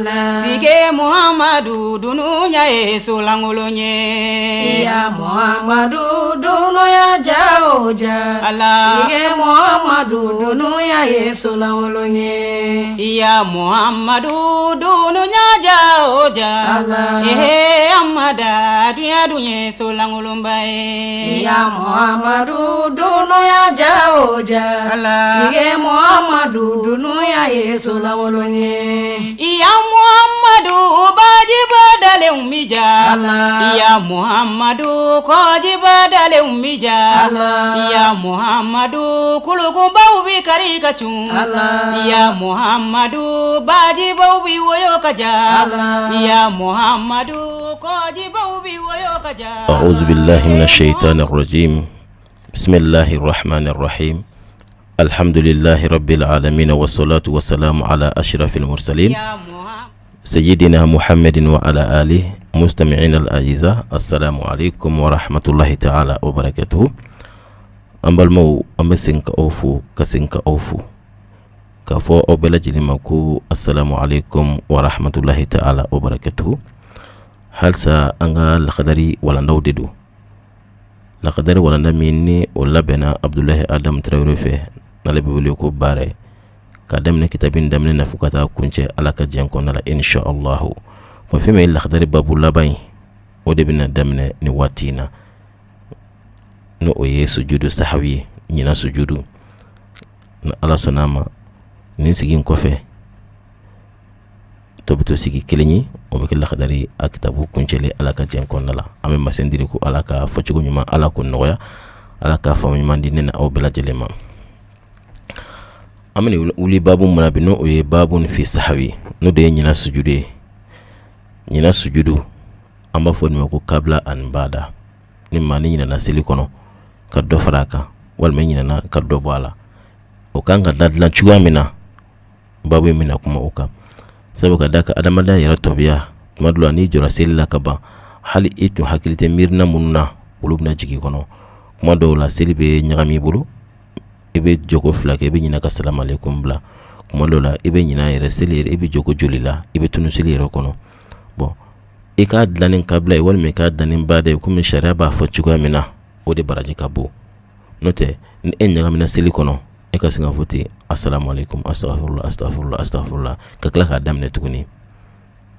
Sike Muhamadu dunuya ye solankolon ye. Ya Muhamadu dunuya ja o ja. Ala. Sike Muhamadu dunuya ye solankolon ye. Ya Muhamadu dunuya ja o ja. Ala. Ehe Amada dunya dun ye solankolonba ye. Ya Muhamadu dunuya ja o ja. Ala. Sike Muhamadu dunuya ye solankolon ye. Ya Muhamadu bajiba dalen mi ja. Ala. Ya Muhamadu kɔjiba dalen mi ja. Ala. Ya Muhamadu kulukunbaw bi kari ka cun. Ala. Ya Muhamadu bajibaw bi woyo ka ja. Ala. Ya Muhamadu kɔjibaw bi woyo ka ja. أعوذ بالله من الشيطان الرجيم. بسم الله الرحمن الرحيم. الحمد لله رب العالمين، والصلاة والسلام على أشرف المرسلين Ya Muhamadu. سيدنا محمد وعلى آله. مستمعين الأعزاء، السلام عليكم ورحمة الله تعالى وبركاته. An balimaw, an bɛ segin ka aw fo, ka segin ka aw fo, k'a fɔ aw bɛɛ lajɛlen ma ko assalamu alaikum wa rahmatullahi ta'ala wa barakatuhu. Halisa an ka lakadari walandaw de don, lakadari walanda min ni o labɛnna Abdulahi Adam Tarawele fɛ, n'ale bɛ wele ko Baara ye, k'a daminɛ kitabi in daminɛ na fo ka taa kuncɛ, Ala ka jɛn kɔnɔna la, insha Allahu. Wa fɛn min ye lakadari babu laban ye, o de bɛna daminɛ nin waati in na, n'o o ye sujudu sahawi ye, ɲina sujudu. Ni Ala sɔnna a ma, nin sigi in kɔfɛ, tɔ bɛ to sigi kelen ye, o bɛ kɛ lakadari a kitabu kuncɛlen, Ala ka jɛn kɔnɔna la. An bɛ masendiri ko Ala ka fɔcogo ɲuman, Ala ko nɔgɔya, Ala ka faamu ɲuman di ne ni aw bɛɛ lajɛlen ma. An bɛna wuli babu mun na bi, n'o ye babu fi sahawi, n'o de ye ɲina sujudu ye. Ɲina sujudu, an b'a fɔ nin ma ko kabila ani bada. Ni maa ni ɲinana seli kɔnɔ ka dɔ fara a kan, walima ɲinana ka dɔ bɔ a la, o kan ka ladilan cogoya min na, babu in bɛna kuma o kan. Sabu ka da kan adamadenya yɛrɛ tɔbiya, tuma dɔ la n'i jɔra seli la ka ban, hali i tun hakili tɛ miirina minnu na, olu bɛna jigin i kɔnɔ. Kuma dɔw la seli bɛ ɲagami i bolo, i bɛ jɔko fila kɛ, i bɛ ɲinɛ ka salamalekun bila. Kuma dɔw la i bɛ ɲinɛ yɛrɛ seli yɛrɛ, i bɛ jɔko joli la, i bɛ tunu seli yɛrɛ kɔnɔ. Bɔn, i k'a dilan ni kabila ye walima i k'a dilan ni bada ye, komi sariya b'a fɔ cogoya min na, o de baraji ka bon. N'o tɛ, ni e ɲagamina seli kɔnɔ, e ka sin ka fɔ ten asalamualeykum, astagfirullah, astagfirullah, astagfirullah, ka tila k'a daminɛ tuguni,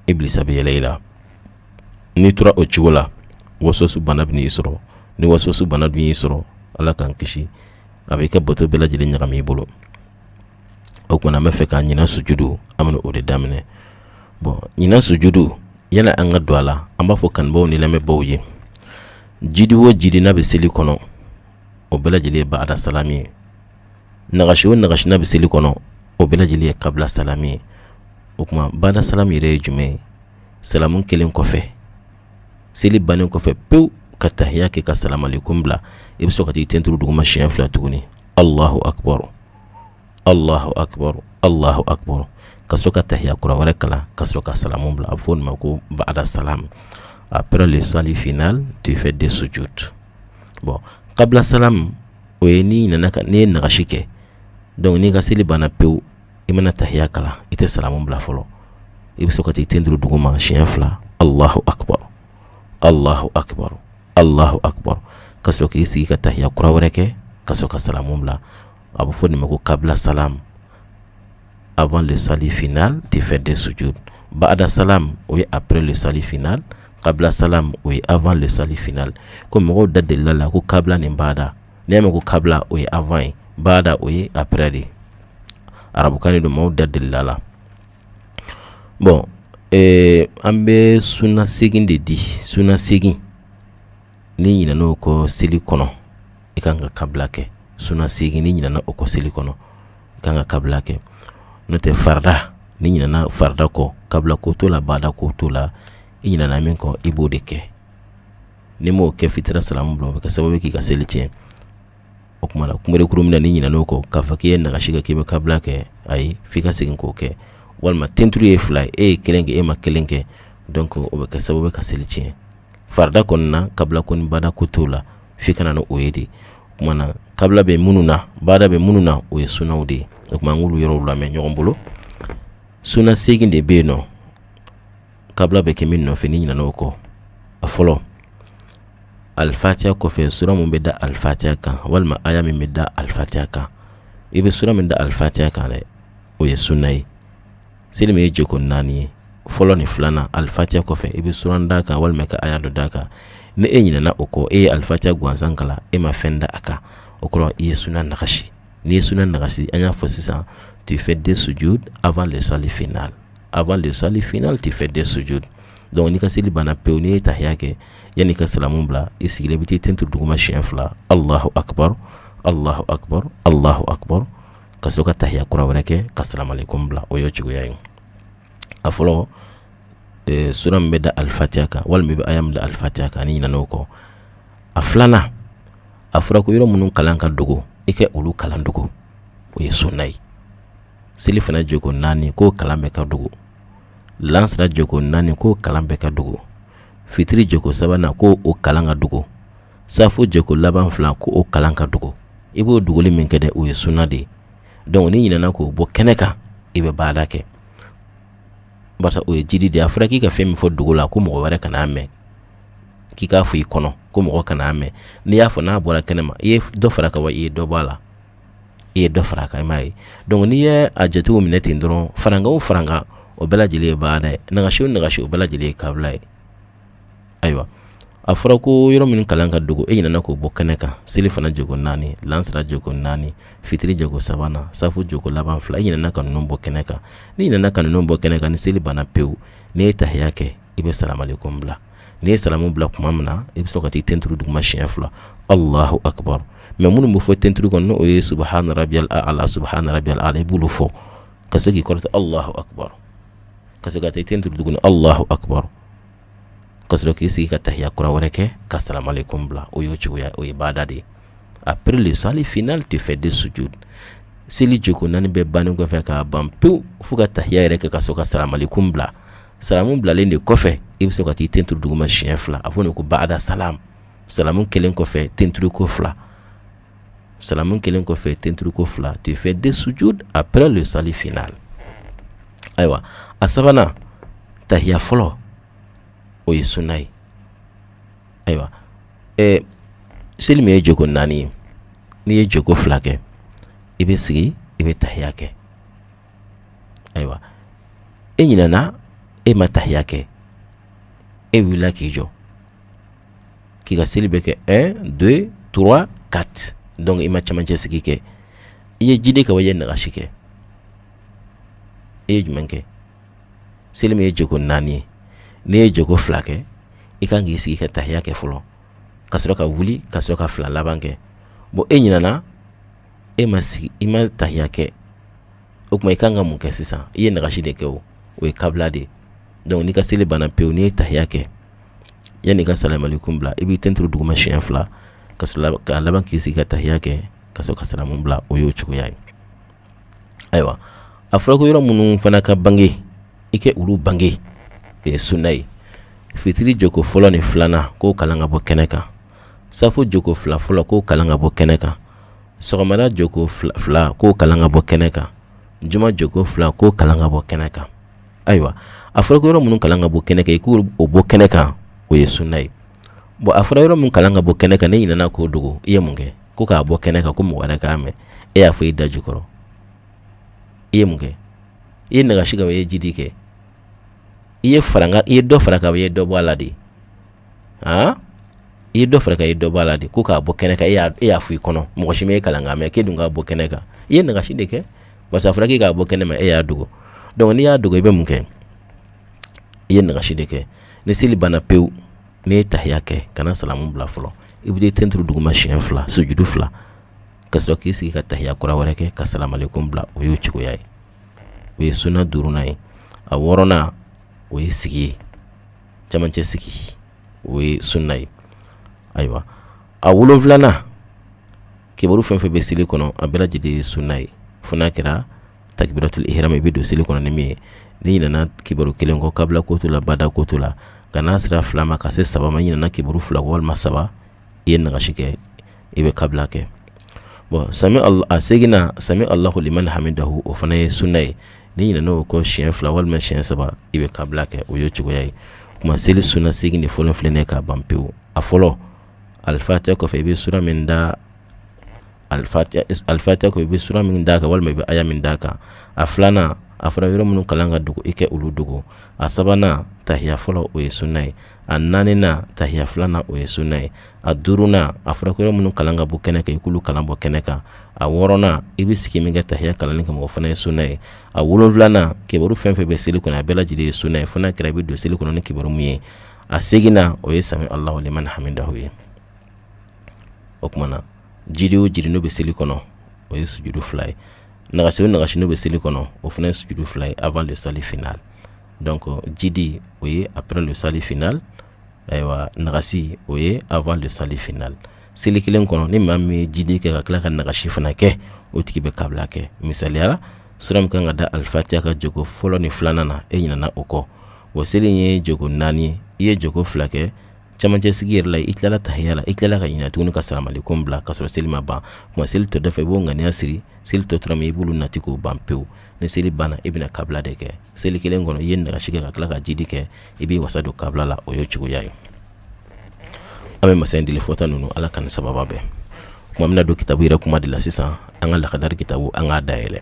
ibilisa bɛ yɛlɛ i la. N'i tora o cogo la, waswasu bana bɛ n'i sɔrɔ. Ni waswasu bana dun y'i sɔrɔ, Ala k'an kisi, a b'i ka bato bɛɛ lajɛlen ɲagami i bolo. O tuma na, an bɛ fɛ k'a ɲina sujudu, an bɛna o de daminɛ. Bɔn, ɲina sujudu, yala an ka don a la, an b'a fɔ kanubaw ni lamɛnbaw ye, jidi o jidi n'a bɛ seli kɔnɔ, o bɛɛ lajɛlen ye baada salami ye. Nagasi o nagasi n'a bɛ seli kɔnɔ, o bɛɛ lajɛlen ye kabila salami ye. O tuma baada salami yɛrɛ ye jumɛn ye? Salamu kelen kɔfɛ, seli bannen kɔfɛ pewu, ka tahiya kɛ ka salamalekun bila, i bɛ sɔrɔ ka t'i tenturu duguma siɲɛ fila tuguni, Allahu akbar, Allahu akbar, Allahu akbar, ka sɔrɔ ka tahiya kura wɛrɛ kalan, ka sɔrɔ ka salamu bila. A bɛ fɔ o de ma ko baada salam. Après le salut final, tu fais des sujud. Bon, kabila salam, o ye n'i nana ka n'i ye nagasi kɛ. Donc n'i ka seli banna pewu, i mana tahiya kalan, i tɛ salamu bila fɔlɔ, i bɛ sɔrɔ ka t'i tenturu duguma siɲɛ fila, Allahu akbar, Allahu akbar, Allahu akbar, ka sɔrɔ k'i sigi ka tahiya kura wɛrɛ kɛ, ka sɔrɔ ka salamu bila. A bɛ fɔ nin ma ko kabila salam. Avant le salut final, tu fais des sujud. Ba'da salam, o ye après le salut final. Kabila salam, o ye avant le salut final. Ko mɔgɔw da delila la ko kabila ni bada. N'i y'a mɛn ko kabila, o ye avant ye, bada, o ye après de. Arabukan de don, maaw da delila la. Bon, an bɛ suna segin de di. Suna segin, n'i ɲinɛna o kɔ seli kɔnɔ, i kan ka kabila kɛ. Suna segin, n'i ɲinɛna o kɔ seli kɔnɔ, i kan ka kabila kɛ. N'o tɛ, farida, n'i ɲinɛna farida kɔ, kabila ko t'o la, bada ko t'o la. I ɲinɛna min kɔ, i b'o de kɛ. N'i m'o kɛ, f'i taara salamu bila, o bɛ kɛ sababu ye k'i ka seli tiɲɛ. O tuma na, kunberekuru minɛ, n'i ɲinɛna o kɔ, k'a fɔ k'i ye nagasi kɛ, k'i bɛ kabila kɛ, ayi, f'i ka segin k'o kɛ. Walima tenturu ye fila ye, e ye kelen kɛ, e ma kelen kɛ, donc o bɛ kɛ sababu ye ka seli tiɲɛ. Farida kɔni na, kabila ko ni bada ko t'o la, f'i ka na ni o ye de. O tuma na, kabila bɛ minnu na, bada bɛ minnu na, o ye sunaw de ye. O tuma an k'olu yɔrɔw lamɛn ɲɔgɔn bolo. Suna segin de bɛ yen nɔ. Kabila bɛ kɛ min nɔfɛ n'i ɲinɛna o kɔ, a fɔlɔ, alifatiya kɔfɛ, sura min bɛ da alifatiya kan walima aya min bɛ da alifatiya kan, i bɛ sura min da alifatiya kan dɛ, o ye sunna ye. Seli min ye jɔko naani ye, fɔlɔ ni filanan, alifatiya kɔfɛ i bɛ sura d'a kan walima ka aya dɔ d'a kan. Ni e ɲinɛna o kɔ, e ye alifatiya gansan kalan, e ma fɛn da a kan, o kɔrɔ i ye sunna nagasi. N'i ye sunna nagasi, an y'a fɔ sisan, tu fais deux sujud avant le salut final. Avant le salut final, tu fais deux sujud. Donc n'i ka seli banna pewu, n'i ye tahiya kɛ, yanni i ka salamu bila, i sigilen, i bɛ t'i ten turu duguma siɲɛ fila, Allahu akbar, Allahu akbar, Allahu akbar, ka sɔrɔ ka tahiya kura wɛrɛ kɛ ka salamalekum bila. O y'o cogoya ye. A fɔlɔ, sura min bɛ da alifatiya kan walima i bɛ aya min da alifatiya kan, n'i ɲinɛna o kɔ. A filanan, a fɔra ko yɔrɔ minnu kalan ka dogo, i ka olu kalan dogo, o ye sunna ye. Selifana jɔko naani, k'o kalan bɛɛ ka dogo. Lansara jɔko naani, k'o kalan bɛɛ ka dogo. Fitiri jɔko sabanan, ko o kalan ka dogo. Safo jɔko laban fila, ko o kalan ka dogo. I b'o dogoli min kɛ dɛ, o ye sunna de ye. Donc n'i ɲinɛna k'o bɔ kɛnɛ kan, i bɛ baada kɛ, barisa o ye jidi de ye. A fɔra k'i ka fɛn min fɔ dogo la ko mɔgɔ wɛrɛ kan'a mɛn, k'i k'a fɔ i kɔnɔ ko mɔgɔ kan'a mɛn. N'i y'a fɔ n'a bɔra kɛnɛ ma, i ye dɔ fara kan wa i ye dɔ bɔ a la? I ye dɔ fara kan, i m'a ye? Donc n'i ye a jatew minɛ ten dɔrɔn, farankan o farankan, o bɛɛ lajɛlen ye baada ye. Nagasi o nagasi, o bɛɛ lajɛlen ye kabila ye. Ayiwa, a fɔra ko yɔrɔ min kalan ka dogo, e ɲinɛna k'o bɔ kɛnɛ kan, selifana jɔko naani, lansara jɔko naani, fitiri jɔko sabanan, safo jɔko laban fila, i ɲinɛna ka ninnu bɔ kɛnɛ kan. N'i ɲinɛna ka ninnu bɔ kɛnɛ kan, ni seli banna pewu, n'i ye tahiya kɛ, i bɛ salamalekum bila. N'i ye salamu bila tuma min na, i bɛ sɔrɔ ka t'i tenturu duguma siɲɛ fila, Allahu akbar. Mais minnu bɛ fɔ tenturu kɔnɔ, n'o ye subahana rabiyal ala, subahana rabiyal ala, i b'olu fɔ ka se k'i kɔrɔta, Allahu akbar, ka se ka taa i tenturu tuguni, Allahu akbar, ka sɔrɔ k'i sigi ka tahiya kura wɛrɛ kɛ ka salamalekum bila. O y'o cogoya, o ye baada de ye. Après le salut final, tu fais deux sujud. Seli jɔko naani bɛɛ bannen kɔfɛ k'a ban pewu, fo ka tahiya yɛrɛ kɛ ka sɔrɔ ka salamalekum bila, salamu bilalen de kɔfɛ, i bɛ sɔrɔ ka t'i tenturu duguma siɲɛ fila. A fɔ nin ko baada salam, salamu kelen kɔfɛ tenturu ko fila, salamu kelen kɔfɛ tenturu ko fila, tu fais deux sujud après le salut final. Ayiwa, a sabanan, tahiya fɔlɔ, o ye sunna ye. Ayiwa, seli min ye jɔko naani ye, n'i ye jɔko fila kɛ, i bɛ sigi, i bɛ tahiya kɛ. Ayiwa, e ɲinɛna, e ma tahiya kɛ, e wulila k'i jɔ k'i ka seli bɛ kɛ 1 2 3 4, donc i ma cɛmancɛ sigi kɛ. I ye jidi kɛ wa i ye nagasi kɛ? I ye jumɛn kɛ? Seli min ye jɔko naani ye, n'i ye jɔko fila kɛ, i kan k'i sigi ka tahiya kɛ fɔlɔ, ka sɔrɔ ka wuli ka sɔrɔ ka fila laban kɛ. Bon, e ɲinɛna, e ma sigi, i ma tahiya kɛ, o tuma i kan ka mun kɛ sisan? I ye nagasi de kɛ, o o ye kabila de ye. Donc n'i ka seli banna pewu, n'i ye tahiya kɛ, yanni i ka salamalekum bila, i b'i tenturu duguma siɲɛ fila, ka sɔrɔ ka laban k'i sigi ka tahiya kɛ ka sɔrɔ ka salamu bila. O y'o cogoya ye. Ayiwa, a fɔra ko yɔrɔ minnu fana ka bange, i kɛ olu bange, o ye sunna ye. Fitiri jɔko fɔlɔ ni filanan, k'o kalan ka bɔ kɛnɛ kan. Safo jɔko fila fɔlɔ, k'o kalan ka bɔ kɛnɛ kan. Sɔgɔmada jɔko fila, k'o kalan ka bɔ kɛnɛ kan. Juma jɔko fila, k'o kalan ka bɔ kɛnɛ kan. Ayiwa, a fɔra ko yɔrɔ minnu kalan ka bɔ kɛnɛ kan, i k'o bɔ kɛnɛ kan, o ye sunna ye. Bon, a fɔra yɔrɔ min kalan ka bɔ kɛnɛ kan, n'i ɲinɛna k'o dogo, i ye mun kɛ? Ko k'a bɔ kɛnɛ kan ko mɔgɔ wɛrɛ k'a mɛn, e y'a fɔ i da jukɔrɔ, i ye mun kɛ? I ye nagasi kɛ wa i ye jidi kɛ? I ye faranga, i ye dɔ fara kan, i ye dɔ bɔ a la de? Han, i ye dɔ fara kan, i ye dɔ bɔ a la de? Ko k'a bɔ kɛnɛ kan, e y'a fɔ i kɔnɔ, mɔgɔ si ma e kalan k'a mɛn, k'e dun k'a bɔ kɛnɛ kan, i ye nagasi de kɛ, parce que a fɔra k'i k'a bɔ kɛnɛ ma, e y'a dogo. Donc n'i y'a dogo, i bɛ mun kɛ? I ye nagasi de kɛ. Ni seli banna pewu, n'i ye tahiya kɛ, kana salamu bila fɔlɔ, i bɛ t'i tenturu duguma siɲɛ fila, sujudu fila, ka sɔrɔ k'i sigi ka tahiya kura wɛrɛ kɛ ka salamalekum bila. O y'o cogoya ye. O ye sunna duurunan ye. A wɔɔrɔnan, o ye sigi ye, cɛmancɛ sigi, o ye sunna ye. Ayiwa, a wolonfilanan, kibaru fɛn fɛn bɛ seli kɔnɔ, a bɛɛ lajɛlen ye sunna ye, fo n'a kɛra takbiratul ihram, i bɛ don seli kɔnɔ ni min ye. N'i ɲinɛna kibaru kelen kɔ, kabila ko t'o la, bada ko t'o la, ka n'a sera fila ma, ka se saba ma, i ɲinɛna kibaru fila kɔ walima saba, i ye nagasi kɛ, i bɛ kabila kɛ. Bon, sami a seginna, sami Allahu liman hamidahu, o fana ye sunna ye. N'i ɲinɛna o kɔ siɲɛ fila walima siɲɛ saba, i bɛ kabila kɛ. O ye cogoya ye. Kuma seli sunna segin de fɔlɔ filɛ nin ka ban pewu. A fɔlɔ, alifatiya kɔfɛ, i bɛ sura min da alifatiya kɔfɛ, i bɛ sura min d'a kan walima i bɛ aya min d'a kan. A filanan, a fɔra yɔrɔ minnu kalan ka dogo, i kɛ olu dogo. A sabanan, tahiya fɔlɔ, o ye sunna ye. A naaninan, tahiya filanan, o ye sunna ye. A duurunan, a fɔra ko yɔrɔ minnu kalan ka bɔ kɛnɛ kan, i k'olu kalan bɔ kɛnɛ kan. A wɔɔrɔnan, i bɛ sigi min kɛ tahiya kalanni kama, o fana ye sunna ye. A wolonfilanan, kibaru fɛn fɛn bɛ seli kɔnɔ, a bɛɛ lajɛlen ye sunna ye, fo n'a kɛra i bɛ don seli kɔnɔ ni kibaru min ye. A seginnan, o ye sami Allahu liman hamidahu ye. O tuma na, jidi o jidi n'o bɛ seli kɔnɔ, o ye sujudu fila ye. Nagasi o nagasi n'o bɛ seli kɔnɔ, o fana ye sujudu fila ye avant le sali final. Donc jidi, o ye après le sali final. Ayiwa, nagasi, o ye avant le sali final. Seli kelen kɔnɔ, ni maa min ye jidi kɛ ka tila ka nagasi fana kɛ, o tigi bɛ kabila kɛ. Misaliya la, sura min kan ka da alifatiya kan jɔko fɔlɔ ni filanan na, e ɲinɛna o kɔ. O seli in ye jɔko naani ye, i ye jɔko fila kɛ. Camancɛ sigi yɛrɛ la, i tilala tahiya la, i tilala ka ɲinɛ tuguni ka salamalekum bila ka sɔrɔ seli ma ban. Kuma seli tɔ dafa, i b'o ŋaniya siri. Seli tɔ tora min, i b'olu nati k'o ban pewu. Ni seli banna, i bɛna kabila de kɛ. Seli kelen kɔnɔ, i ye nagasi kɛ ka tila ka jidi kɛ, i b'i wasa don kabila la. O ye cogoya ye. An bɛ masa in deli, fɔta ninnu, Ala ka ni sababa bɛn. Kuma bɛna don kitabu yɛrɛ kuma de la sisan. An ka lakadari kitabu, an k'a dayɛlɛ.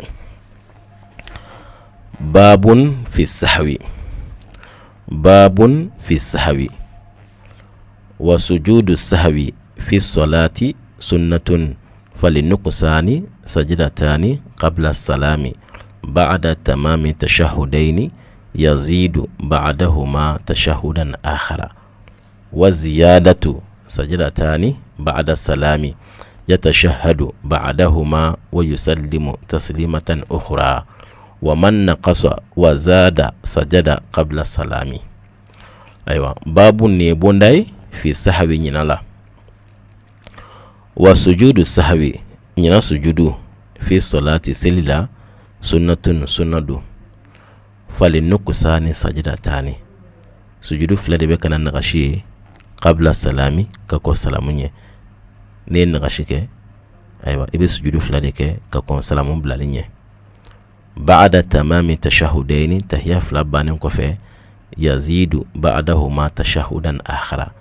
Babun fi sahwi, babun fi sahwi wa sujudu sahwi fi salati sunnatun falinuqsani sajdatani qabla salami ba'da tamami tashahudaini yazidu ba'dahuma tashahudan akhara wa ziyadatu sajdatani ba'da salami yatashahhadu ba'dahuma wa yusallimu taslimatan ukhra wa man naqasa wa zada sajada qabla salami. Ayiwa, babu nin ye bonda ye fi sahwi, ɲina la, wa sujudu sahwi, ɲina sujudu, fi salati, seli la, sunnatun, sunna don, fali nuqsani sajdatani, sujudu fila de bɛ ka na nagasi ye, qabla salami, ka kɔn salamu ɲɛ. N'i ye nagasi kɛ, ayiwa, i bɛ sujudu fila de kɛ ka kɔn salamu bilali ɲɛ. Ba'da tamami tashahudaini, tahiya fila bannen kɔfɛ, yazidu ba'dahuma tashahudan akhara,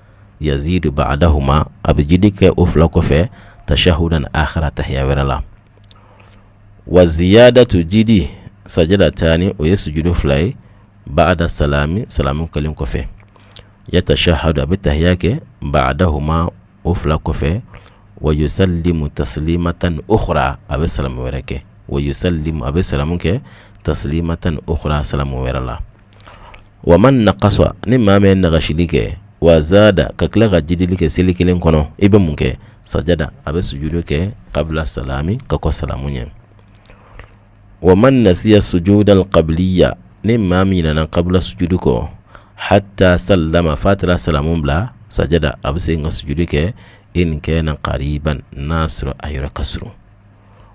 yazidu ba'dahuma, a bɛ jidi kɛ o fila kɔfɛ, tashahudan akhara, tahiya wɛrɛ la. Wa ziyadatu, jidi, sajadatani, o ye sujudu fila ye, ba'da salami, salamu kɛlen kɔfɛ, yatashahadu, a bɛ tahiya kɛ, ba'dahuma, o fila kɔfɛ, wa yusallimu taslimatan ukhra, a bɛ salamu wɛrɛ kɛ, wa yusallimu, a bɛ salamu kɛ, taslimatan ukhra, salamu wɛrɛ la. Wa man naqasa, ni maa min ye nagasili kɛ, wa zada, ka tila ka jidili kɛ seli kelen kɔnɔ, i bɛ mun kɛ? Sajada, a bɛ sujudu kɛ, qabla salami, ka kɔn salamu ɲɛ. Wa man nasiya sujudal qabliya, ni maa min ɲinɛna qabla sujudu kɔ, hatta sallama, f'a taara salamu bila, sajada, a bɛ segin ka sujudu kɛ, in kana qariban, n'a sɔrɔ a yɔrɔ ka surun.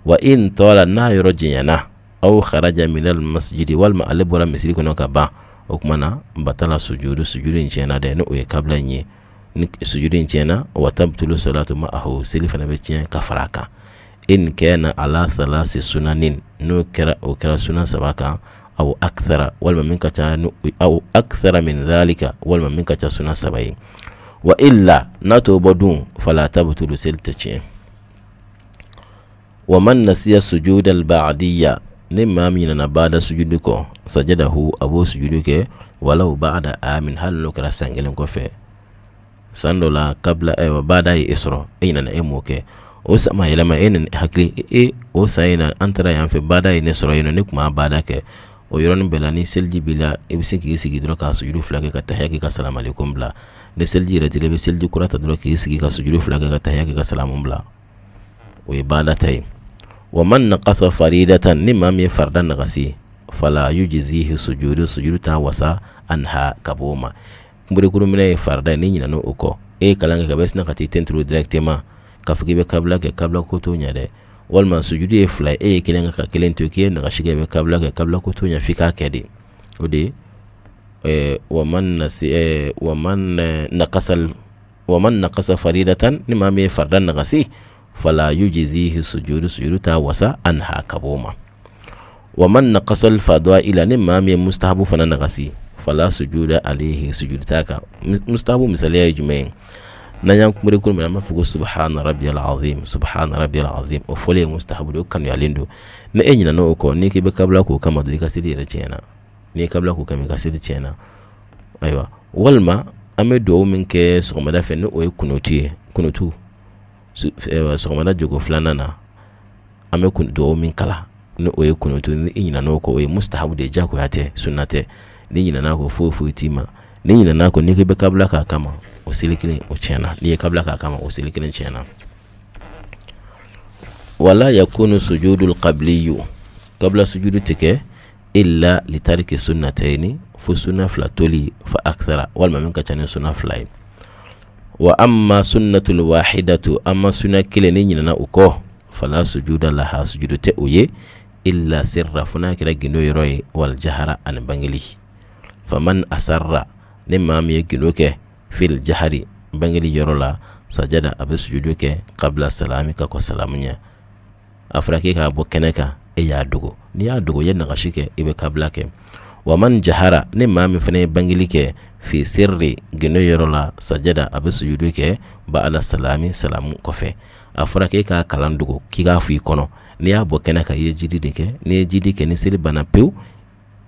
Wa in tala, n'a yɔrɔ janyana, aw kharaja minal masjidi, walima ale bɔra misiri kɔnɔ ka ban, o tuma na, batala sujudu, sujudu in tiɲɛna dɛ, ni o ye kabila in ye. Ni sujudu in tiɲɛna, wa tabtulu salatu ma'ahu, seli fana bɛ tiɲɛ ka fara a kan. In kana ala thalasi sunanin, n'o kɛra, o kɛra sunan saba kan, aw akthara, walima min ka ca, aw akthara min dhalika, walima min ka ca sunan saba ye. Wa illa, n'a t'o bɔ dun, fala tabtulu, seli tɛ tiɲɛ. Wa man nasiya sujuda al-ba'diyya, ni maa min ɲinɛna bada sujudu kɔ, sajadahu, a b'o sujudu kɛ, walaw ba'da amin, hali n'o kɛra san kelen kɔfɛ. San dɔ la, kabila, ayiwa, bada ye e sɔrɔ, e ɲinɛna, e m'o kɛ. O san ma yɛlɛma, e nana hakili e o san in na, an taara yan fɛ, bada ye ne sɔrɔ yen nɔ, ne tun b'a bada kɛ. O yɔrɔnin bɛɛ la, ni seliji b'i la, i bɛ se k'i sigi dɔrɔn k'a sujudu fila kɛ ka tahiya kɛ ka salamalekum bila. Ni seliji yɛrɛ t'i la, i bɛ seliji kura ta dɔrɔn k'i sigi ka sujudu fila kɛ ka tahiya kɛ ka salamu bila. O ye bada ta ye. Wa man naqasa faridatan, ni maa min ye farida nagasi, fala yujzihi sujudu, sujudu t'a wasa, anha, ka bɔ o ma. Kunberekuru minɛ ye farida ye, n'i ɲinɛna o kɔ, e ye kalan kɛ ka bɛ sin ka t'i ten turu directement k'a fɔ k'i bɛ kabila kɛ, kabila ko t'o ɲɛ dɛ. Walima sujudu ye fila ye, e ye kelen kɛ ka kelen to, k'i ye nagasi kɛ, i bɛ kabila kɛ, kabila ko t'o ɲɛ, f'i k'a kɛ de. O de ye wa man nasi wa man naqasa, wa man naqasa faridatan, ni maa min ye farida nagasi, fala yujzihi sujudu, sujudu t'a wasa, anha, ka bɔ o ma. Wa man naqasal fadaila, ni maa min ye mustahabu fana nagasi, fala sujuda alayhi, sujudu t'a kan. Mustahabu misaliya ye jumɛn ye? N'an y'an kunbere kulu minɛ, an b'a fɔ ko subhana rabbiyal azim, subhana rabbiyal azim. O fɔlen ye mustahabu de, o kanuyalen don. Ni e ɲinɛna o kɔ, n'i k'i bɛ kabila k'o kama dɔrɔn, i ka seli yɛrɛ tiɲɛna. N'i ye kabila k'o kama, i ka seli tiɲɛna. Ayiwa, walima an bɛ dugawu min kɛ sɔgɔmada fɛ, ni o ye kunutu ye, kunutu sɔgɔmada jɔko filanan na, an bɛ dugawu min kalan, ni o ye kunutu, ni i ɲinɛna o kɔ, o ye mustahabu de ye, jagoya tɛ, sunna tɛ. N'i ɲinɛna kɔ, foyi foyi t'i ma. N'i ɲinɛna kɔ, n'i k'i bɛ kabila k'a kama, o seli kelen o tiɲɛna. N'i ye kabila k'a kama, o seli kelen tiɲɛna. Wala yakunu sujudul qabliyu, kabila sujudu tɛ kɛ illa litariki sunnatayni, fo sunna fila toli, fa akthara, walima min ka ca ni sunna fila ye. Wa amma sunnatul wahidatu, amma sunna kelen, ni ɲinɛna o kɔ, fala sujuda laha, sujudu tɛ o ye, illa sirra, fo n'a kɛra gindo yɔrɔ ye, wal jahara, ani bangeli. Faman asarra, ni maa min ye gindo kɛ, fil jahari, bangeli yɔrɔ la, sajada, a bɛ sujudu kɛ, kabila salami, ka kɔn salamu ɲɛ. A fɔra k'e k'a bɔ kɛnɛ kan, e y'a dogo. N'i y'a dogo, i ye nagasi kɛ, i bɛ kabila kɛ. Wa man jahara, ni maa min fana ye bangeli kɛ, fi sirri, gindo yɔrɔ la, sajada, a bɛ sujudu kɛ, ba'da salami, salamu kɔfɛ. A fɔra k'e k'a kalan dogo, k'i k'a fɔ i kɔnɔ. N'i y'a bɔ kɛnɛ kan, i ye jidi de kɛ. N'i ye jidi kɛ, ni seli banna pewu,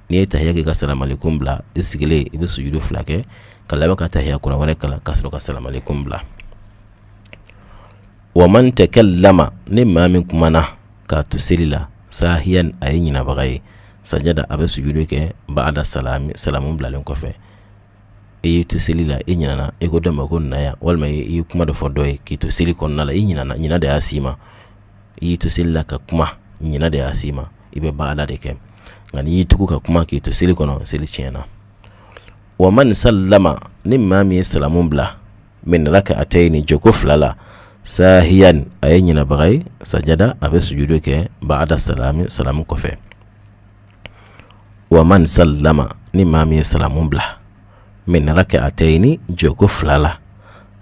n'i ye tahiya kɛ ka salamalekum bila, i sigilen, i bɛ sujudu fila kɛ, ka laban ka tahiya kura wɛrɛ kalan, ka sɔrɔ ka salamalekum bila. Wa man takallama, ni maa min kumana k'a to seli la, sahiyan, a ye ɲinabaga ye, sajada, a bɛ sujudu kɛ, ba'da salami, salamu bilalen kɔfɛ. E y'i to seli la, e ɲinana, e ko dɔ ma ko na yan, walima i ye kuma dɔ fɔ dɔ ye k'i to seli kɔnɔna la, i ɲinana, ɲina de y'a s'i ma. I y'i to seli la ka kuma, ɲina de y'a s'i ma, i bɛ ba'da de kɛ. Nka n'i y'i tugu ka kuma k'i to seli kɔnɔ, seli tiɲɛna. Wa man sallama, ni maa min ye salamu bila, min rak'atayni, jɔko fila la, sahiyan, a ye ɲinabaga ye, sajada, a bɛ sujudu kɛ, ba'da salami, salamu kɔfɛ. Wa man sallama, ni maa min ye salamu bila, min rak'atayni, jɔko fila la,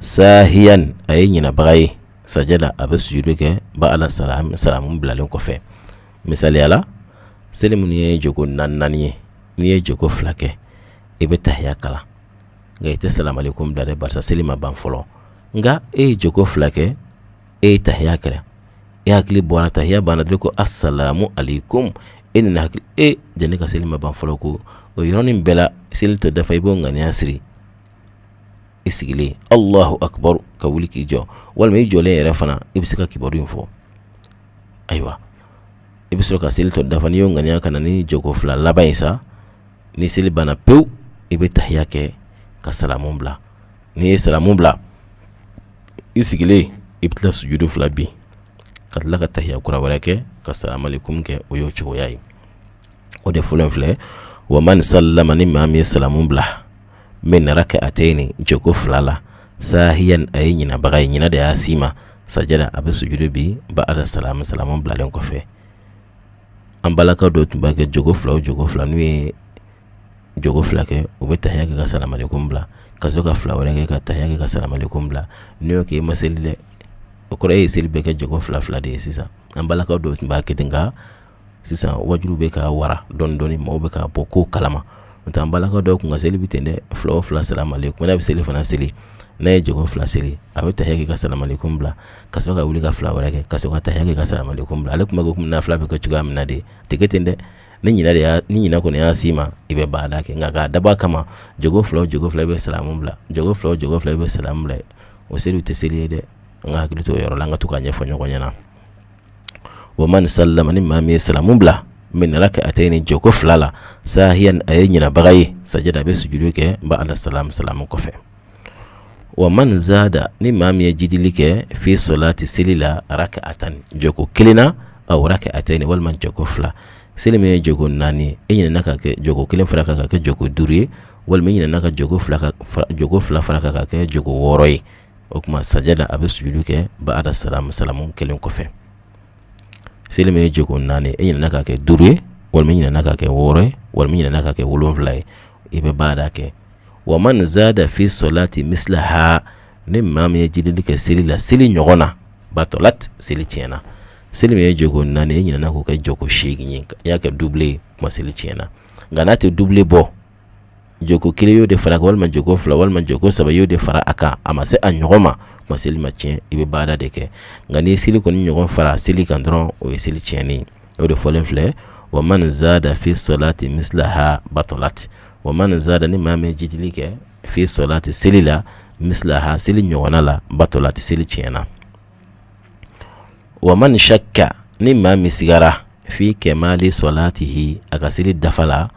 sahiyan, a ye ɲinabaga ye, sajada, a bɛ sujudu kɛ, ba'da salami, salamu bilalen kɔfɛ. Misaliya la, seli minnu ye jɔko naani naani ye, n'i ye jɔko fila kɛ, i bɛ tahiya kalan, nka i tɛ salamalekum bila dɛ, barisa seli ma ban fɔlɔ. Nka e ye jɔko fila kɛ, e ye tahiya kɛra, e hakili bɔra, tahiya banna dɔrɔn ko asalamu aleykum, e nana hakili e jɛ ne ka seli ma ban fɔlɔ, ko o yɔrɔnin bɛɛ la, seli tɔ dafa, i b'o ŋaniya siri i sigilen, Allahu akbar, ka wuli k'i jɔ, walima i jɔlen yɛrɛ fana, i bɛ se ka kibaru in fɔ. Ayiwa, i bɛ sɔrɔ ka seli tɔ dafa. N'i y'o ŋaniya ka na ni jɔko fila laban ye sa, ni seli banna pewu, i bɛ tahiya kɛ ka salamu bila. N'i ye salamu bila i sigilen, i bɛ tila sujudu fila bin, ka tila ka tahiya kura wɛrɛ kɛ ka salamalekum kɛ. O y'o cogoya ye. O de fɔlɔ filɛ. Wa man sallama, ni maa min ye salamu bila, min rak'atayni, jɔko fila la, sahiyan, a ye ɲinabaga ye, ɲina de y'a s'i ma, sajada, a bɛ sujudu bin, ba'da salamu, salamu bilalen kɔfɛ. An balakaw dɔw tun b'a kɛ jɔko fila o jɔko fila, n'u ye jɔko fila kɛ, u bɛ tahiya kɛ ka salamalekum bila, ka sɔrɔ ka fila wɛrɛ kɛ ka tahiya kɛ ka salamalekum bila. N'i y'o kɛ, i ma seli dɛ. O kɔrɔ e ye seli bɛɛ kɛ jɔko fila fila de ye sisan. An balakaw dɔw tun b'a kɛ ten, nka sisan wajuw bɛ ka wara dɔɔni dɔɔni, maaw bɛ ka bɔ kow kalama. N'o tɛ an balakaw dɔw tun ka seli bɛ ten dɛ, fila o fila salamalekum. N'a bɛ seli fana seli, n'a ye jɔko fila seli, a bɛ tahiya kɛ ka salamalekum bila, ka sɔrɔ ka wuli ka fila wɛrɛ kɛ, ka sɔrɔ ka tahiya kɛ ka salamalekum bila. Ale tun b'a kɛ komi nafila bɛ kɛ cogoya min na de, a tɛ kɛ ten dɛ. Ni ɲina de y'a, ni ɲina kɔni y'a s'i ma, i bɛ baada kɛ. Nka k'a dabɔ a kama jɔko fila o jɔko fila i bɛ salamu bila, jɔko fila o jɔko fila i bɛ salamu bila, o seliw tɛ seli ye dɛ. An ka hakili to o yɔrɔ la, an ka to k'a ɲɛfɔ ɲɔgɔn ɲɛna. Wa man sallama, ni maa min ye salamu bila, min rak'atayni, jɔko fila la, sahiyan, a ye ɲinabaga ye, sajada, a bɛ sujudu kɛ, ba'da salam, salamu kɔfɛ. Wa man zada, ni maa min ye jidili kɛ, fi salati, seli la, rak'atan, jɔko kelen na, aw rak'atayni, walima jɔko fila. Seli min ye jɔko naani ye, e ɲinɛna ka kɛ jɔko kelen fara kan ka kɛ jɔko duuru ye, walima e ɲinɛna ka jɔko fila fara kan ka kɛ jɔko wɔɔrɔ ye, o tuma sajada, a bɛ sujudu kɛ, ba'da salam, salamu kelen kɔfɛ. Seli min ye jɔko naani, e ɲinɛna k'a kɛ duuru ye, walima e ɲinɛna k'a kɛ wɔɔrɔ ye, walima e ɲinɛna k'a kɛ wolonwula ye, i bɛ baada kɛ. Wa man zada fi salati mislaha, ni maa min ye jidili kɛ seli la, seli ɲɔgɔn na, batalat, seli tiɲɛna. Seli min ye jɔko 4, e ɲinɛna k'o kɛ jɔko 8 ye, i y'a kɛ double ye, kuma seli tiɲɛna. Nka n'a tɛ double bɔ, jɔko 1 y'o de fara a kan, walima jɔko 2, walima jɔko 3 y'o de fara a kan, a ma se a ɲɔgɔn ma, kuma seli ma tiɲɛ, i bɛ baada de kɛ. Nka n'i ye seli kɔni ɲɔgɔn fara seli kan dɔrɔn, o ye seli tiɲɛnen ye. O de fɔlen filɛ: wa man zada fi salati mislaha batalat. Wa man zada, ni maa min ye jidili kɛ, fi salati, seli la, mislaha, seli ɲɔgɔnna la, batalat, seli tiɲɛna. Wa man shakka, ni maa min sigara, fi kɛmali salatihi, a ka seli dafa la,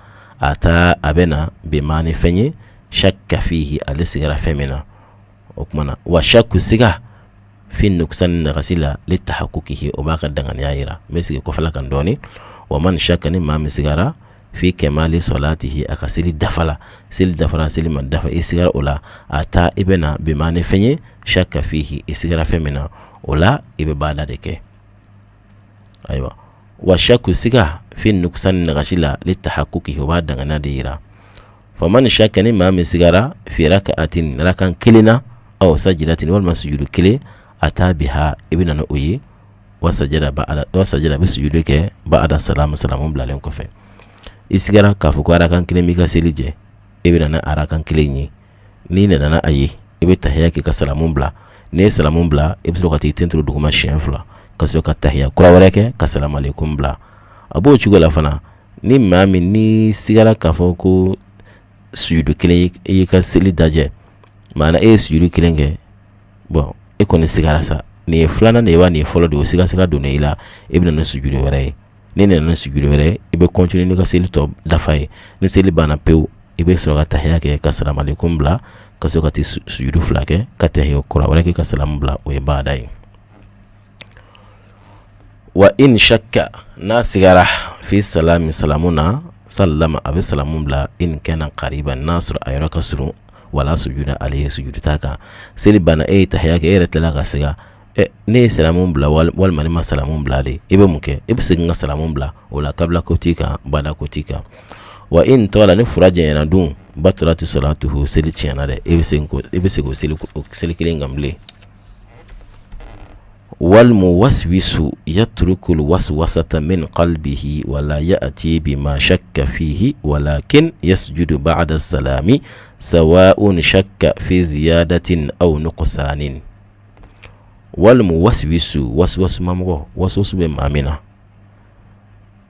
ata, a bɛ na, bima, ni fɛn ye, shakka fihi, ale sigara fɛn min na. O tuma na, wa shakku, siga, fi nuksani, nagasi la, li tahakukihi, o b'a ka danganiya yira. N bɛ sigi kɔfɛla kan dɔɔni. Wa man shakka, ni maa min sigara, fi kɛmali salatihi, a ka seli dafa la, seli dafara, seli ma dafa, i sigara o la, ata, i bɛ na, bima, ni fɛn ye, shakka fihi, i sigara fɛn min na, o la i bɛ baada de kɛ. Ayiwa, wa shakku, siga, fi nuksani, nagasi la, li tahakukihi, o b'a danganiya de yira. Faman shakka, ni maa min sigara, fi rakaatin, rakan kelen na, aw sajidatin, walima sujudu kelen, ata biha, i bɛ na ni o ye, wa sajada, wa sajada, a bɛ sujudu kɛ, ba'da salamu, salamu bilalen kɔfɛ. I sigara k'a fɔ ko arakan kelen b'i ka seli jɛ, i bɛ na ni arakan kelen ye. N'i nana n'a ye, i bɛ tahiya kɛ ka salamu bila. N'i ye salamu bila, i bɛ sɔrɔ ka t'i ten turu duguma siɲɛ fila, ka sɔrɔ ka tahiya kura wɛrɛ kɛ ka salamu aleykum bila. A b'o cogo la fana, ni maa min ni sigara k'a fɔ ko sujudu kelen i y'i ka seli dajɛ, maana e ye sujudu kelen kɛ, bɔn e kɔni sigara sa, nin ye filanan de ye wa nin ye fɔlɔ de ye, o sigasiga donna i la, e bɛ na ni sujudu wɛrɛ ye. N'i nana ni sujudu wɛrɛ ye, i bɛ continuer n'i ka seli tɔ dafa ye. Ni seli banna pewu, i bɛ sɔrɔ ka tahiya kɛ ka salamu aleykum bila, ka sɔrɔ ka t'i sujudu fila kɛ ka tahiya kura wɛrɛ kɛ ka salamu bila, o ye baada ye. Wa in shakka, n'a sigara, fi salami, salamu na, sallama, a bɛ salamu bila, in kana qariban, n'a sɔrɔ a yɔrɔ ka surun, wala sujuda alayhi, sujudu t'a kan. Seli banna, e ye tahiya kɛ, e yɛrɛ tilala ka siga, ne ye salamu bila walima ne ma salamu bila de, i bɛ mun kɛ? I bɛ segin ka salamu bila. O la kabila ko t'i kan, bada ko t'i kan. Wa in tala, ni fura janyana dun, batalati salatuhu, seli tiɲɛna dɛ, e bɛ segin i bɛ segin o seli kelen kan bilen. Wal muwaswisu yatrukul waswasata min qalbihi wala ya'ti bima shakka fihi walakin yasjudu ba'da salami sawa'un shakka fi ziyadatin aw nuqsanin. Wal muwaswisu, waswasu mamɔgɔ, waswasu bɛ maa min na,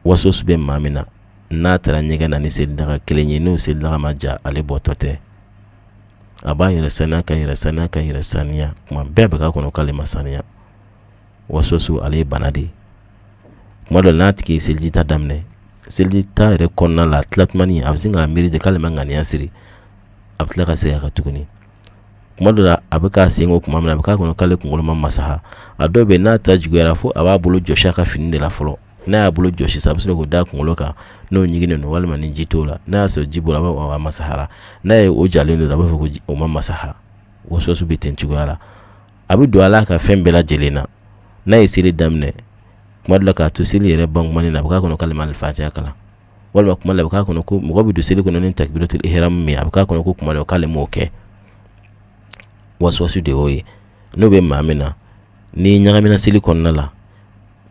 waswasu bɛ maa min na, n'a taara ɲɛgɛn na ni selidaga kelen ye, n'o selidaga ma ja, ale bɔtɔ tɛ. A b'a yɛrɛ saniya ka yɛrɛ saniya ka yɛrɛ saniya, kuma bɛɛ bɛ k'a kɔnɔ k'ale ma saniya. Waswasu, ale ye bana de ye. Kuma dɔ, n'a tigi ye selijita daminɛ, selijita yɛrɛ kɔnɔna la, a tila tumani, a bɛ sin k'a miiri de k'ale ma ŋaniya siri, a bɛ tila ka segin a kan tuguni. Kuma dɔ la, a bɛ k'a sen ko kuma min na, a bɛ k'a kɔnɔ k'ale kunkolo ma masaha. A dɔw bɛ yen, n'a ta juguyara fo a b'a bolo jɔsi a ka fini de la fɔlɔ. N'a y'a bolo jɔsi sisan, a bɛ sɔrɔ k'o da kunkolo kan, n'o ɲiginnen don walima ni ji t'o la. N'a y'a sɔrɔ ji b'o la, a b'a fɔ a masahara. N'a ye o jalen don, a b'a fɔ ko o ma masaha. Waswasu bɛ ten cogoya la, a bɛ don a la a ka fɛn bɛɛ lajɛlen na. N'a ye seli daminɛ, kuma dɔ la, k'a to seli yɛrɛ ban kuma na, a bɛ k'a kɔnɔ k'ale ma alifatiya kalan, walima kuma dɔ la, a bɛ k'a kɔnɔ ko mɔgɔ bɛ don seli kɔnɔ ni takbiratul ihram min, a bɛ k'a kɔnɔ ko kuma dɔ k'ale m'o kɛ. Waswasu de y'o ye. N'o bɛ maa min na, n'i ɲagamina seli kɔnɔna la,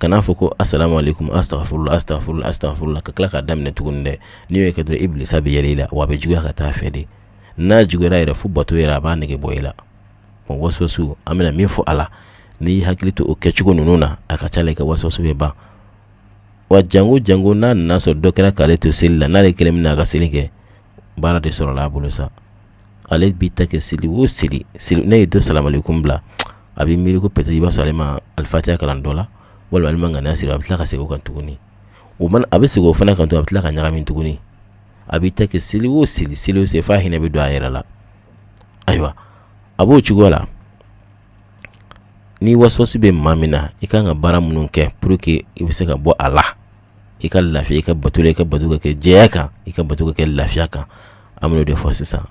kan'a fɔ ko asalamu aleykum, astaghfirullah, astaghfirullah, astaghfirullah, ka tila k'a daminɛ tuguni dɛ. N'i y'o kɛ dɔrɔn, ibilisa bɛ yɛlɛ i la, wa a bɛ juguya ka taa fɛ de. N'a juguyara yɛrɛ fo bato yɛrɛ, a b'a nege bɔ i la. Bon, waswasu, an bɛna min fɔ a la, n'i y'i hakili to o kɛcogo ninnu na, a ka ca la i ka waswasu bɛ ban. Wa jango jango n'a nana sɔrɔ dɔ kɛra k'ale to seli la, n'ale kelen bɛna a ka seli kɛ, baara de sɔrɔla a bolo sa. Ale b'i ta kɛ seli o seli, seli ne ye dɔ salamalekum bila, a b'i miiri ko peut-être i b'a sɔrɔ ale ma alifatiya kalan dɔ la, walima ale ma ŋaniya siri, a bɛ tila ka segin o kan tuguni. O mana, a bɛ segin o fana kan tuguni, a bɛ tila ka ɲagami tuguni. A b'i ta kɛ seli o seli, seli o seli, f'a hinɛ bɛ don a yɛrɛ la. Ayiwa, a b'o cogo la. Ni waswasu bɛ maa min na, i kan ka baara minnu kɛ pour que i bɛ se ka bɔ a la, i ka lafiya i ka bato la, i ka bato ka kɛ jɛya kan, i ka bato ka kɛ lafiya kan, an bɛn'o de fɔ sisan.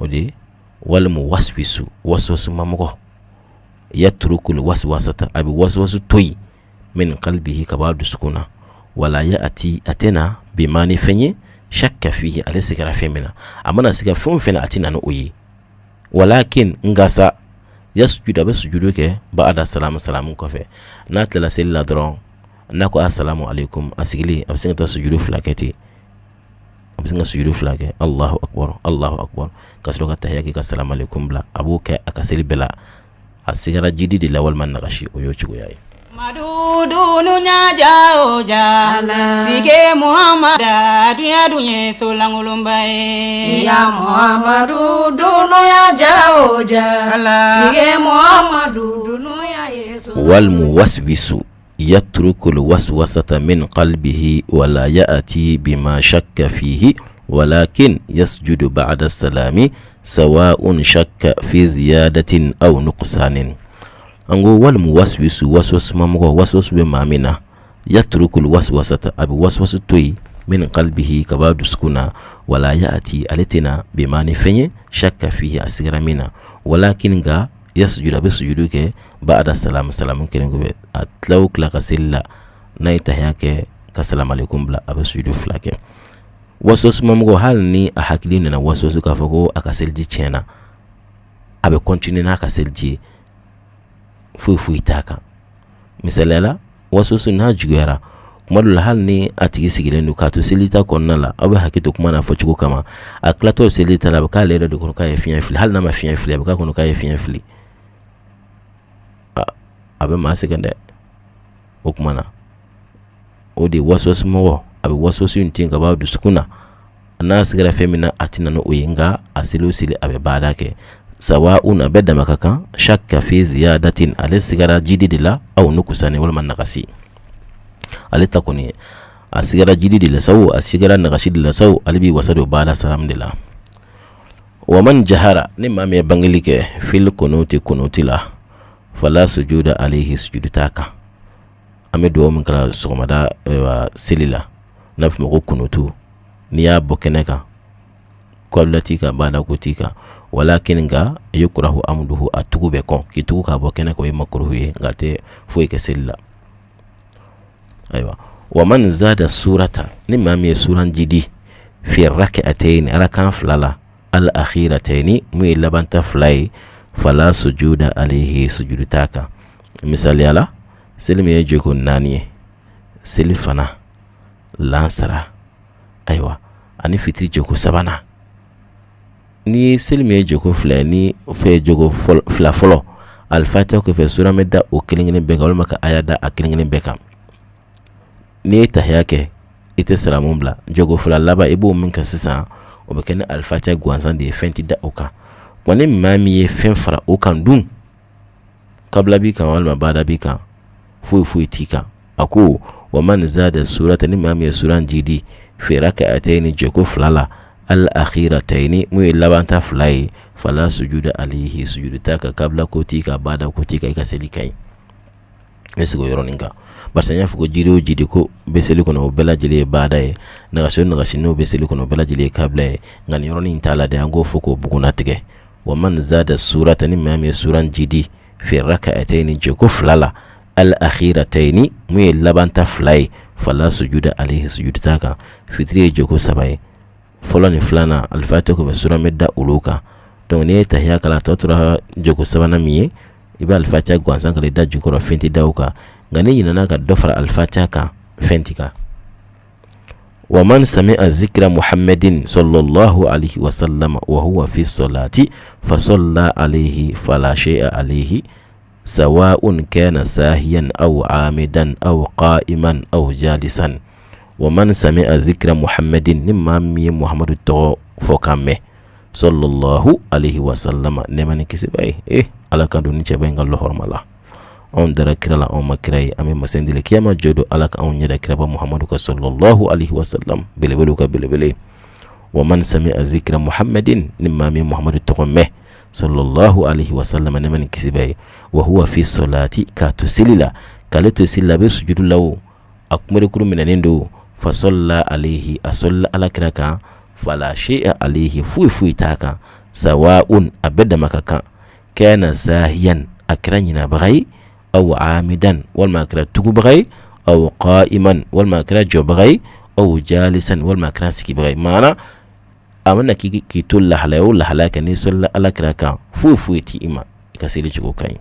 O de wal muwaswisu, waswasu mamɔgɔ, yatrukul waswasata, a bɛ waswasu to yen, min qalbihi, ka bɔ a dusukun na, wala ya'ti, a tɛ na, bima, ni fɛn ye, shakka fihi, ale sigara fɛn min na. A mana siga fɛn o fɛn na, a tɛ na ni o ye. Walakin, nka sa, Yasujudu, a bɛ sujudu kɛ, ba'da salamu, salamu kɔfɛ. N'a tilala seli la dɔrɔn, n'a ko asalamu aleykum, a sigilen, a bɛ se ka taa sujudu fila kɛ ten. A bɛ se ka sujudu fila kɛ, Allahu akbar, Allahu akbar, ka sɔrɔ ka tahiya kɛ, ka salamu aleykum bila. A b'o kɛ a ka seli bɛɛ la. A sigara jidi de la walima nagasi, o y'o cogoya ye. Sike Muhamadu dunya dun ye so lankolonba ye. Ya Muhamadu dunya ja o ja sike Muhamadu dunya ye so. Wal muwaswisu yatrukul waswasata min qalbihi wala ya'ti bima shakka fihi walakin yasjudu ba'da salami sawa'un shakka fi ziyadatin aw nuqsanin. An ko wal muwaswisu, waswasumamɔgɔ, waswasu bɛ maa min na, yatrukul waswasata, a bɛ waswasu to yen, min qalbihi, ka b'a dusukun na, wala ya'ti, ale tɛ na, bima, ni fɛn ye, shakka fihi, a sigara min na, walakin, nka, yasjudu, a bɛ sujudu kɛ, ba'da salam, salamu kɛlen kɔfɛ. A tila o tila ka seli la, n'a ye tahiya kɛ ka salamu aleykum bila, a bɛ sujudu fila kɛ. Waswasumamɔgɔ, hali ni a hakili nana waswasu k'a fɔ ko a ka seliji tiɲɛna, a bɛ continuer n'a ka seliji ye, foyi foyi t'a kan. Misaliya la, waswasu n'a juguyara kuma dɔ la, hali ni a tigi sigilen don k'a to selita kɔnɔna la, aw bɛ hakɛ to kuma n'a fɔcogo kama, a tilatɔ selita la, a bɛ k'ale yɛrɛ de kɔnɔ k'a ye fiɲɛ fili. Hali n'a ma fiɲɛ fili, a bɛ k'a kɔnɔ k'a ye fiɲɛ fili. A bɛ maa sɛgɛn dɛ. O kuma na, o de ye waswasumɔgɔ, a bɛ waswasu in ten ka b'a dusukun na. N'a sigara fɛn min na, a tɛ na n'o ye, nka a seli o seli, a bɛ baada kɛ. Sawa'un, a bɛɛ dama ka kan, shakka fi ziyadatin, ale sigara jidi de la, aw nukusani, walima nagasi. Ale ta kɔni, a sigara jidi de la sawo, a sigara nagasi de la sawo, ale b'i wasa don baada salam de la. Wa man jahara, ni maa min ye bangeli kɛ, fil kunuti, kunuti la, fala sujuda alayhi, sujudu t'a kan. An bɛ dugawu min kalan sɔgɔmada seli la, n'a bɛ fɔ ma ko kunutu, n'i y'a bɔ kɛnɛ kan, kabila t'i kan, baada ko t'i kan. Walakin, nka, yukurahu amduhu, a tugu bɛ kɔn. K'i tugu k'a bɔ kɛnɛ kan, o ye makuruhu ye, nka a tɛ foyi kɛ seli la. Ayiwa, wa man zada surata, ni maa min ye suran jidi, fi rak'atayn, arakan fila la, al akhiratayn, mun ye labanta fila ye, fala sujuda alayhi, sujudu t'a kan. Misaliya la, seli min ye jɔko naani ye, seli fana, lansara, ayiwa, ani fitiri jɔko sabanan, ni seli min ye jɔko fila ye, ni fɛ jɔko fila fɔlɔ, alifatiha kɔfɛ, sura bɛ da o kelen kelen bɛɛ kan, walima ka aya da a kelen kelen bɛɛ kan. N'i ye tahiya kɛ, i tɛ salamu bila. Jɔko fila laban, i b'o min kɛ sisan, o bɛ kɛ ni alifatiha gansan de ye, fɛn tɛ da o kan. Wa ni maa min ye fɛn fara o kan dun, kabila b'i kan walima baada b'i kan, foyi foyi t'i kan. A ko wa man zada surata, ni maa min ye suran jidi, fi rak'atayni, jɔko fila la, al akhiratayni, mun ye labanta fila ye, fala sujuda alayhi, sujudu t'a kan, kabila ko t'i kan, baada ko t'i kan, i ka seli ka ɲi. N bɛ sigi o yɔrɔnin kan, barisa n y'a fɔ ko jidi o jidi ko bɛ seli kɔnɔ, o bɛɛ lajɛlen ye baada ye. Nagasi o nagasi n'o bɛ seli kɔnɔ, o bɛɛ lajɛlen ye kabila ye. Nka nin yɔrɔnin t'a la dɛ, an k'o fɔ k'o bugunnatigɛ. Wa man zada surata, ni maa min ye suran jidi, fi rak'atayni, jɔko fila la, al akhiratayni, mun ye labanta fila ye, fala sujuda alayhi, sujudu t'a kan. Fitiri ye jɔko saba ye, fɔlɔ ni filanan, alifatiha kɔfɛ, suran bɛ da olu kan. Donc n'i ye tahiya kalan, a tɔ tora jɔko sabanan min ye, i bɛ alifatiha gansan kalan i da jukɔrɔ, fɛn tɛ da o kan. Nka n'i ɲinɛna ka dɔ fara alifatiha kan, fɛn t'i kan. Wa man sami'a zikra muhammadin sallallahu alaihi wasallam wa huwa fi salati fa salla alaihi fala shay'a alaihi sawa'un kana sahiyan aw amidan aw qa'iman aw jalisan. Wa man sami'a zikra muhammadin, ni maa min ye muhammadu tɔgɔ fɔ kan mɛn, sallallahu alaihi wasallam, nɛɛma ni kisi b'a ye. Ala kan don ni cɛba in ka lɔhɔrɔma la. Anw dara kira la, anw ma kira ye. An bɛ masa deli, kiyama jɔ don, Ala ka anw ɲɛda kiraba Muhamadu ka sallallahu alaihi wasallam, belebelew ka belebele. Wa man sami'a zikra muhammadin, ni maa min Muhamadu tɔgɔ mɛn, sallallahu alaihi wasallam, nɛɛma ni kisi b'a ye, wa huwa fi salati, k'a to seli la, k'ale to seli la, a bɛ sujudu la o, a kunberekuru minɛnen don, fa salla alaihi, a sɔlila Ala kira kan, fala shay'a alaihi, foyi foyi t'a kan, sawa'un, a bɛɛ dama ka kan, kana sahiyan, a kɛra ɲinabaga ye, aw amidan, walima a kɛra tugubaga ye, aw qa'iman, walima a kɛra jɔbaga ye, aw jalisan, walima a kɛra sigibaga ye. Maana a mana k'i to lahalaya o lahalaya kan, n'i sɔlila Ala kira kan, foyi foyi t'i ma. I ka seli cogo ka ɲi.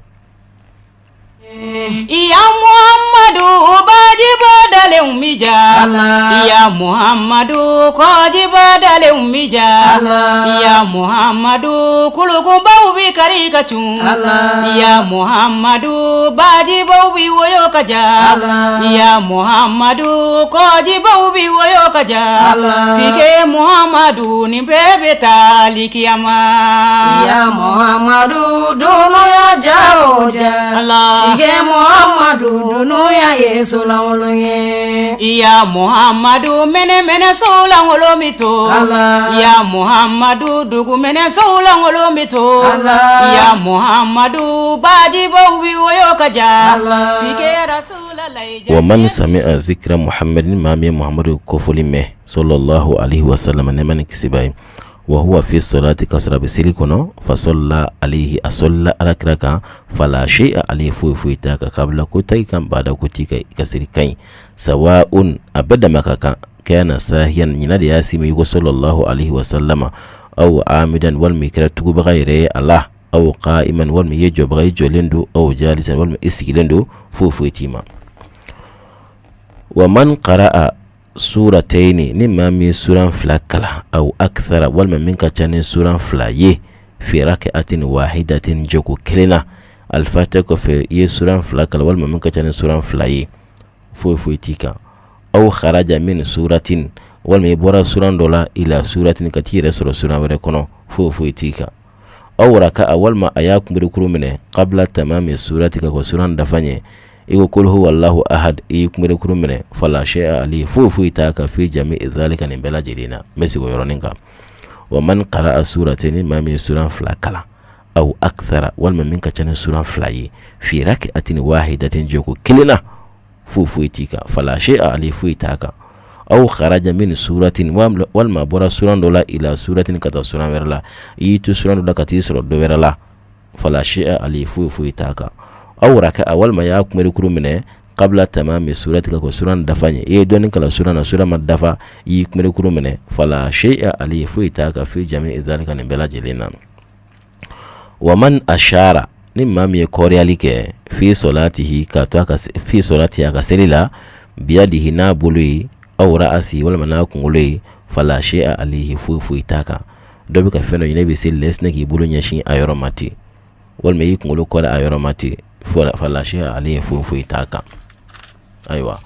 Ya Muhammadu bajiba dalen bɛ ja, Ala, ya Muhammadu kɔjiba dalen bɛ ja, Ala, ya Muhammadu kulukunbaw bɛ kari ka cun, Ala, ya Muhammadu bajibaw bɛ woyo ka ja, Ala, ya Muhammadu kɔjibaw bɛ woyo ka ja, Ala, sike Muhammadu nin bɛɛ bɛ taa alikiyama. Ya Muhammadu dunuya ja o ja, Ala, sike Muhammadu dunuya ye solankolon ye. Ya Muhammadu mɛnɛmɛnɛ solankolon bɛ to, Ala, ya Muhammadu dugumɛnɛ solankolon bɛ to, Ala, ya Muhammadu bajibaw bɛ woyo ka ja, Ala, sike Rasulalayi. Wa man sami'a zikra muhammadin, maa min ye muhammadu kofɔli mɛn sallallahu alaihi wasallam, nɛɛma ni kisi b'a ye, wa huwa fi salati, ka sɔrɔ a bɛ seli kɔnɔ, fa salla alayhi, a sɔlila alakira kan, fala shay'a alayhi, foyi foyi t'a kan, kabila ko t'i kan, bada ko t'i kan, i ka seli ka ɲi. Sawa'un, a bɛɛ dama ka kan, kana sahiyan, ɲina de y'a s'i ma i ko sallallahu alaihi wasallama, aw amidan, walima i kɛra tugubaga yɛrɛ ye a la, aw qa'iman, walima i ye jɔbaga, i jɔlen don, aw jalisan, walima i sigilen don, foyi foyi t'i ma. Wa man qara'a surataini, ni maa min ye suran fila kalan, aw akthara, walima min ka ca ni suran fila ye, fi rak'atin wahidatin, jɔko kelen na, alifatiha kɔfɛ i ye suran fila kalan walima min ka ca ni suran fila ye, foyi foyi t'i kan. Aw kharaja min suratin, walima i bɔra suran dɔ la, ila suratin, ka t'i yɛrɛ sɔrɔ suran wɛrɛ kɔnɔ, foyi foyi t'i kan. Aw raka'a, walima a y'a kunberekuru minɛ, qabla tamami surati, ka kɔn suran dafa ɲɛ, i ko kul huwa allahu ahad, i y'i kunberekuru minɛ, fala shay'a alayhi, foyi foyi t'a kan, fi jami'i dhalika, nin bɛɛ lajɛlen na. N bɛ segin o yɔrɔnin kan. Wa man qara'a surataini, maa min ye suran fila kalan, aw akthara, walima min ka ca ni suran fila ye, fi rak'atin wahidatin, jɔko kelen na, foyi foyi t'i kan, fala shay'a alayhi, foyi t'a kan. Aw kharaja min suratin, walima a bɔra suran dɔ la, ila suratin, ka taa suran wɛrɛ la, i y'i to suran dɔ la ka t'i sɔrɔ dɔ wɛrɛ la, fala shay'a alayhi, foyi foyi t'a kan. Aw raka'a, walima y'a kunberekuru minɛ, qabla tamami surati, ka kɔn suran dafa ɲɛ, i ye dɔɔnin kalan suran na, suran ma dafa, i y'i kunberekuru minɛ, fala shay'a alayhi, foyi t'a kan, fi jami'i dhalika, nin bɛɛ lajɛlen na. Wa man ashara, ni maa min ye kɔriyali kɛ, fi solatihi, ka to a ka fi solati, a ka seli la, biyadihi, n'a bolo ye, aw ra'asi, walima n'a kunkolo ye, fala shay'a alayhi, foyi foyi t'a kan. Dɔ bɛ ka fɛn dɔ ɲini, e bɛ seli la, i sinna k'i bolo ɲɛsin a yɔrɔ ma ten, walima i y'i kunkolo kɔri a yɔrɔ ma ten, fala shay'a alayhi, foyi foyi t'a kan. Ayiwa,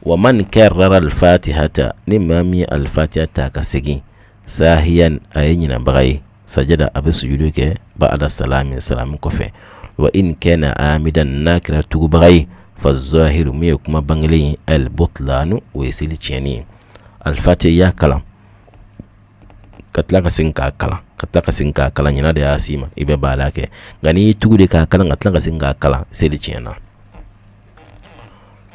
wa man karrara al-fatihata, ni maa min ye al-fatiha ta ka segin, sahiyan, a ye ɲinɛbaga ye, sajada, a bɛ sujudu kɛ, ba'da salami, salamu kɔfɛ. Wa in kana amidan, n'a kɛra tugubaga ye, fa zahiru, min ye kuma bangelen ye, al butlanu, o ye seli tiɲɛni ye. Alifatiha i y'a kalan ka tila ka segin k'a kalan, ka tila ka segin k'a kalan, ɲina de y'a s'i ma, i bɛ baara kɛ. Nka n'i y'i tugu de k'a kalan ka tila ka segin k'a kalan, seli tiɲɛna.